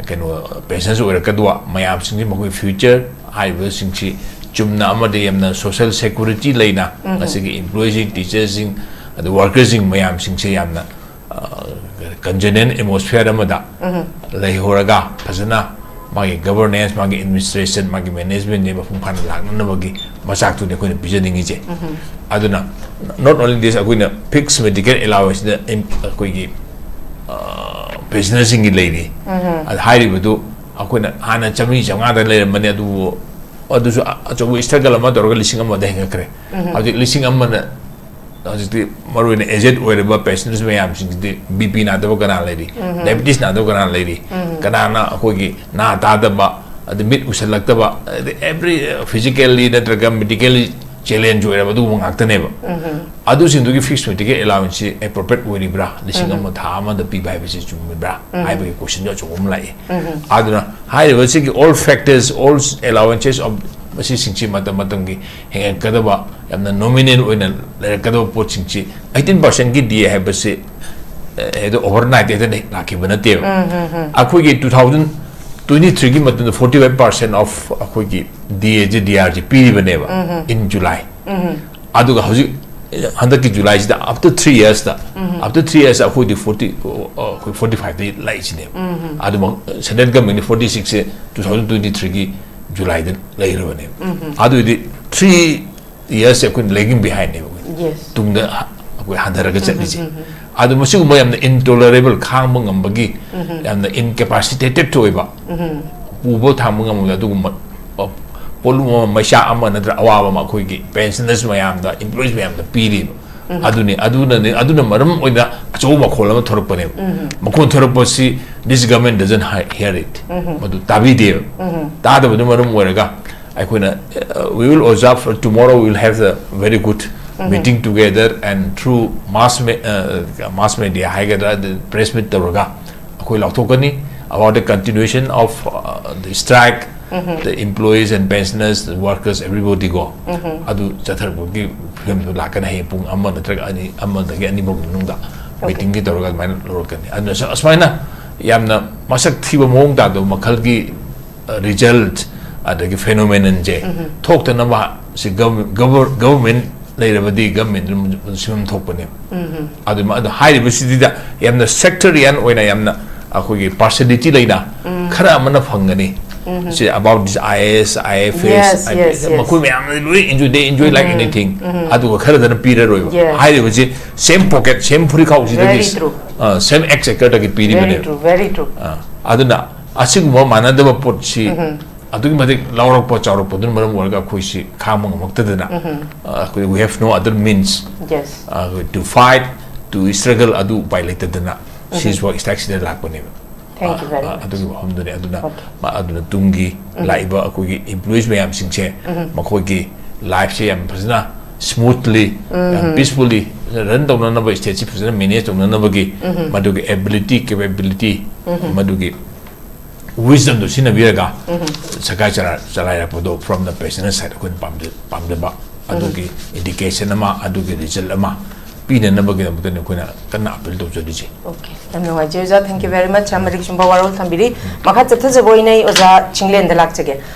ꯀꯩꯅꯣ, pensioners ꯑꯣꯏꯔꯛꯀꯗꯧꯕ ꯃꯌꯥꯝꯁꯤꯡꯁꯤ, ꯃꯈꯣꯏ future ꯍꯥꯏꯔꯤꯕꯁꯤꯡꯁꯤ ꯆꯨꯝꯅ ꯑꯃꯗꯤ ꯌꯥꯝꯅ social security ꯂꯩꯅ, ꯉꯁꯤꯒꯤ employees ꯁꯤꯡ, teachers ꯁꯤꯡ, ꯑꯗꯨ workers ꯁꯤꯡ ꯃꯌꯥꯝꯁꯤꯡꯁꯦ ꯌꯥꯝꯅ, ꯑ, congenial atmosphere ꯑꯃꯗ ꯂꯩꯍꯧꯔꯒ, ꯐꯖꯅ ꯃꯥꯒꯤ governance, ꯃꯥꯒꯤ administration, ꯃꯥꯒꯤ management ꯁꯦ ꯃꯄꯨꯡ ꯐꯥꯅ ꯂꯥꯛꯅꯅꯕꯒꯤ ꯃꯆꯥꯛꯇꯨꯅꯤ ꯑꯩꯈꯣꯏꯅ ꯄꯤꯖꯅꯤꯡꯉꯤꯁꯦ꯫ ꯑꯗꯨꯅ not only this, ꯑꯩꯈꯣꯏꯅ fixed medical allowance ꯗ ꯑꯩꯈꯣꯏꯒꯤ, ꯑ, pensioner ꯁꯤꯡꯒꯤ ꯂꯩꯔꯤ꯫ ꯑꯗ ꯍꯥꯏꯔꯤꯕꯗꯨ ꯑꯩꯈꯣꯏꯅ ꯍꯥꯟꯅ ꯆꯥꯃꯔꯤ ꯆꯥꯃꯉꯥꯗ ꯂꯩꯔꯝꯕꯅꯤ, ꯑꯗꯨꯕꯨ ꯑꯗꯨꯁꯨ ꯑ-, ꯑꯆꯧꯕ struggle ꯑꯃ ꯇꯧꯔꯒ ꯂꯤꯁꯤꯡ ꯑꯃꯗ ꯍꯦꯟꯒꯠꯈ꯭ꯔꯦ꯫ ꯍꯧꯖꯤꯛ ꯂꯤꯁꯤꯡ ꯑꯃꯅ, ꯍꯧꯖꯤꯛꯇꯤ ꯃꯔꯨꯑꯣꯏꯅ ꯑꯦꯖꯦꯗ ꯑꯣꯏꯔꯕ ꯄꯦꯟꯁꯅꯔꯁ ꯃꯌꯥꯝꯁꯤꯡꯁꯤꯗꯤ ꯕꯤ ꯄꯤ ꯅꯥꯗꯕ ꯀꯅꯥ ꯂꯩꯔꯤ? ꯗꯥꯏꯕꯤꯇꯤꯁ ꯅꯥꯗꯕ ꯀꯅꯥ ꯂꯩꯔꯤ? ꯀꯅꯥꯅ ꯑꯩꯈꯣꯏꯒꯤ ꯅꯥ ꯇꯥꯗꯕ, ꯑꯗꯩ ꯃꯤꯠ ꯎꯁꯜꯂꯛꯇꯕ, ꯑꯗꯩ ꯑꯦꯕ꯭ꯔꯤ ꯐꯤꯖꯤꯀꯦꯜꯂꯤ ꯅꯠꯇ꯭ꯔꯒ ꯃꯦꯗꯤꯀꯦꯜꯂꯤ ꯆꯦꯂꯦꯟꯖ ꯑꯣꯏꯔꯕ ꯑꯗꯨꯒꯨꯝꯕ ꯉꯥꯛꯇꯅꯦꯕ꯫ ꯑꯗꯨꯁꯤꯡꯗꯨꯒꯤ ꯐꯤꯛꯁ ꯃꯦꯗꯤꯀꯦꯜ ꯑꯦꯂꯥꯋꯦꯟꯁꯁꯤ ꯑꯦꯄ꯭ꯔꯣꯄ꯭ꯔꯤꯌꯦꯠ ꯑꯣꯏꯔꯤꯕ꯭ꯔꯥ, ꯂꯤꯁꯤꯡ ꯑꯃ ꯊꯥ ꯑꯃꯗ ꯄꯤꯕ ꯍꯥꯏꯕꯁꯤ ꯆꯨꯝꯃꯤꯕ꯭ꯔꯥ ꯍꯥꯏꯕꯒꯤ ꯀꯣꯏꯁꯟꯁꯨ ꯑꯆꯧꯕ ꯑꯃ ꯂꯥꯛꯏ꯫ ꯑꯗꯨꯅ ꯍꯥꯏꯔꯤꯕꯁꯤꯒꯤ all factors, all allowances of ꯃꯁꯤꯁꯤꯡꯁꯤ ꯃꯇꯝ ꯃꯇꯝꯒꯤ ꯍꯦꯟꯒꯠꯀꯗꯕ, ꯌꯥꯝꯅ ꯅꯣꯃꯤꯅꯦꯜ ꯑꯣꯏꯅ ꯂꯩꯔꯛꯀꯗꯕ ꯄꯣꯠꯁꯤꯡꯁꯤ, ꯑꯩꯠꯇꯤꯟ ꯄꯥꯔꯁꯦꯟꯒꯤ ꯗꯤ ꯑꯦ ꯍꯥꯏꯕꯁꯤ, ꯑ, ꯍꯦꯛꯇ ꯑꯣꯚꯔꯅꯥꯏꯠ ꯍꯦꯛꯇ ꯂꯥꯛꯈꯤꯕ ꯅꯠꯇꯦꯕ꯫ ꯑꯩꯈꯣꯏꯒꯤ two thousand twenty three ꯒꯤ ꯃꯇꯝꯗ forty five percent of ꯑꯩꯈꯣꯏꯒꯤ ꯗꯤ ꯑꯦꯁꯦ ꯗꯤ ꯑꯥꯔꯁꯦ ꯄꯤꯔꯤꯕꯅꯦꯕ in July꯫ ꯑꯗꯨꯒ ꯍꯧꯖꯤꯛ ꯍꯟꯗꯛꯀꯤ ꯖꯨꯂꯥꯏꯁꯤꯗ after three yearsꯇ, after three years ꯑꯩꯈꯣꯏꯗꯤ forty, ꯑꯩꯈꯣꯏ forty fiveꯇ ꯂꯥꯛꯏꯁꯤꯅꯦꯕ꯫ ꯑꯗꯨꯃꯛ central governmentꯅ forty sixꯁꯦ two thousand twenty threeꯒꯤ ꯖꯨꯂꯥꯏꯗ ꯂꯩꯔꯕꯅꯦꯕ꯫ ꯑꯗꯨꯏꯗꯤ three yearsꯁꯦ ꯑꯩꯈꯣꯏꯅ lagging behindꯅꯦꯕ ꯑꯩꯈꯣꯏ꯫ Yes. ꯇꯨꯡꯗ ꯑꯩꯈꯣꯏ ꯍꯟꯊꯔꯒ ꯆꯠꯂꯤꯁꯦ꯫ ꯑꯗꯨ ꯃꯁꯤꯒꯨꯝꯕ ꯌꯥꯝꯅ intolerable, ꯈꯥꯡꯕ ꯉꯝꯕꯒꯤ, ꯌꯥꯝꯅ incapacitated ꯑꯣꯏꯕ, ꯄꯨꯕ ꯊꯥꯡꯕ ꯉꯝꯕ ꯑꯗꯨꯒꯨꯝꯕ ꯄꯣꯠꯂꯨꯝ ꯑꯃ, ꯃꯩꯆꯥꯛ ꯑꯃ ꯅꯠꯇ꯭ꯔ ꯑꯋꯥꯕ ꯑꯃ ꯑꯩꯈꯣꯏꯒꯤ ꯄꯦꯟꯁꯅꯔꯁ ꯃꯌꯥꯝꯗ, ꯏꯝꯄ꯭ꯂꯣꯌꯤꯁ ꯃꯌꯥꯝꯗ ꯄꯤꯔꯤꯕ꯫ ꯑꯗꯨꯅꯤ, ꯑꯗꯨꯅꯅꯤ, ꯑꯗꯨꯅ ꯃꯔꯝ ꯑꯣꯏꯅ ꯑꯆꯧꯕ ꯃꯈꯣꯜ ꯑꯃ ꯊꯣꯔꯛꯄꯅꯦꯕ꯫ ꯃꯈꯣꯜ ꯊꯣꯔꯛꯄꯁꯤ this government doesn't hear it. ꯃꯗꯨ ꯇꯥꯕꯤꯗꯦꯕ꯫ ꯇꯥꯗꯕꯗꯨꯅ ꯃꯔꯝ ꯑꯣꯏꯔꯒ ꯑꯩꯈꯣꯏꯅ, uh, we will observe, tomorrow we will have the very good meeting together and through mass me- uh, mass media ꯍꯥꯏꯒꯗ꯭ꯔꯥ, press meet ꯇꯧꯔꯒ ꯑꯩꯈꯣꯏ ꯂꯥꯎꯊꯣꯛꯀꯅꯤ about the continuation of, uh, the strike, the employees and pensioners, the workers, everybody go. ꯑꯗꯨ ꯆꯠꯊꯔꯛꯄꯒꯤ ꯐꯤꯕꯝꯗꯨ ꯂꯥꯛꯀꯅꯤ ꯍꯌꯦꯡ ꯄꯨꯡ ꯑꯃ ꯅꯠꯇ꯭ꯔꯒ ꯑꯅꯤ, ꯑꯃꯗꯒꯤ ꯑꯅꯤ ꯐꯥꯎꯒꯤ ꯃꯅꯨꯡꯗ meetingꯒꯤ ꯇꯧꯔꯒ ꯑꯗꯨꯃꯥꯏꯅ ꯂꯧꯔꯛꯀꯅꯤ꯫ ꯑꯗꯨꯅ ꯁ- ꯑꯁꯨꯃꯥꯏꯅ ꯌꯥꯝꯅ ꯃꯁꯛ ꯊꯤꯕ ꯃꯑꯣꯡ ꯇꯥꯗꯕ ꯃꯈꯜꯒꯤ result ꯑꯗꯒꯤ phenomenonꯁꯦ ꯊꯣꯛꯇꯅꯕ ꯁꯤ government ꯂꯩꯔꯕꯗꯤ government ꯁꯤꯐꯝ ꯊꯣꯛꯄꯅꯦꯕ꯫ ꯑꯗꯨ ꯑꯗꯨ ꯍꯥꯏꯔꯤꯕꯁꯤꯗ ꯌꯥꯝꯅ sectorial ꯑꯣꯏꯅ ꯌꯥꯝꯅ ꯑꯩꯈꯣꯏꯒꯤ partiality ꯂꯩꯅ ꯈꯔ ꯑꯃꯅ ꯐꯪꯒꯅꯤ꯫ ꯁꯤ about this I A S, I F S, Yes, yes, yes. ꯃꯈꯣꯏ ꯃꯌꯥꯝꯅ ꯂꯣꯏ enjoy, they enjoy like anything꯫ ꯑꯗꯨꯒ ꯈꯔꯗꯅ ꯄꯤꯔꯔꯣꯏꯕ꯫ Yes. ꯍꯥꯏꯔꯤꯕꯁꯤ same pocket, same ꯐꯨꯔꯤꯈꯥꯎꯁꯤꯗꯒꯤ, Very true. ꯑ, same exchequerꯗꯒꯤ Very ꯄꯤꯔꯤꯕꯅꯦꯕ꯫ True, very true. ꯑ, ꯑꯗꯨꯅ ꯑꯁꯤꯒꯨꯝꯕ ꯃꯥꯟꯅꯗꯕ ꯄꯣꯠꯁꯤ ꯑꯗꯨꯛꯀꯤ ꯃꯇꯤꯛ ꯂꯥꯎꯔꯛꯄ ꯆꯥꯎꯔꯛꯄꯗꯨꯅ ꯃꯔꯝ ꯑꯣꯏꯔꯒ ꯑꯩꯈꯣꯏꯁꯤ ꯈꯥꯡꯕ ꯉꯝꯃꯛꯇꯗꯅ, ꯑ, ꯑꯩꯈꯣꯏ, we have no other means, Yes. ꯑ, to fight, to struggle, ꯑꯗꯨ ꯎꯄꯥꯏ ꯂꯩꯇꯗꯅ ꯁꯤꯁꯤꯐꯥꯎ strike ꯁꯤꯗ ꯂꯥꯛꯄꯅꯦꯕ꯫ Thank you very ꯑ, much. ꯑꯗꯨꯒꯤ ꯋꯥꯐꯝꯗꯨꯅꯤ꯫ ꯑꯗꯨꯅ Okay. ꯃ-, ꯑꯗꯨꯅ ꯇꯨꯡꯒꯤ ꯂꯥꯛꯏꯕ ꯑꯩꯈꯣꯏꯒꯤ employees ꯃꯌꯥꯝꯁꯤꯡꯁꯦ ꯃꯈꯣꯏꯒꯤ life ꯁꯦ ꯌꯥꯝ ꯐꯖꯅ smoothly, ꯌꯥꯝ peacefully run ꯇꯧꯅꯅꯕ, state ꯁꯤ ꯐꯖꯅ manage ꯇꯧꯅꯅꯕꯒꯤ ꯃꯗꯨꯒꯤ ability, capability, ꯃꯗꯨꯒꯤ wisdom ꯗꯨ ꯁꯤꯖꯤꯟꯅꯕꯤꯔꯒ ꯁꯔꯀꯥꯔ ꯆꯂꯥꯏ-, ꯆꯂꯥꯏꯔꯛꯄꯗꯣ from the passenger side ꯑꯩꯈꯣꯏꯅ ꯄꯥꯝꯖ-, ꯄꯥꯝꯖꯕ ꯑꯗꯨꯒꯤ indication ꯑꯃ, ꯑꯗꯨꯒꯤ result ꯑꯃ ꯄꯤꯅꯅꯕꯒꯤꯗꯃꯛꯇꯅꯤ ꯑꯩꯈꯣꯏꯅ ꯀꯟꯅ appeal ꯇꯧꯖꯔꯤꯁꯦ꯫ Okay, ꯌꯥꯝ ꯅꯨꯡꯉꯥꯏꯖꯩ ꯑꯣꯖꯥ, thank you very much, ꯌꯥꯝ ꯃꯔꯤꯛ ꯆꯨꯝꯕ ꯋꯥꯔꯣꯜ ꯊꯝꯕꯤꯔꯤ꯫ ꯃꯈꯥ ꯆꯠꯊꯖꯕ ꯑꯣꯏꯅ ꯑꯩ ꯑꯣꯖꯥ ꯆꯤꯡꯂꯦꯟꯗ ꯂꯥꯛꯆꯒꯦ꯫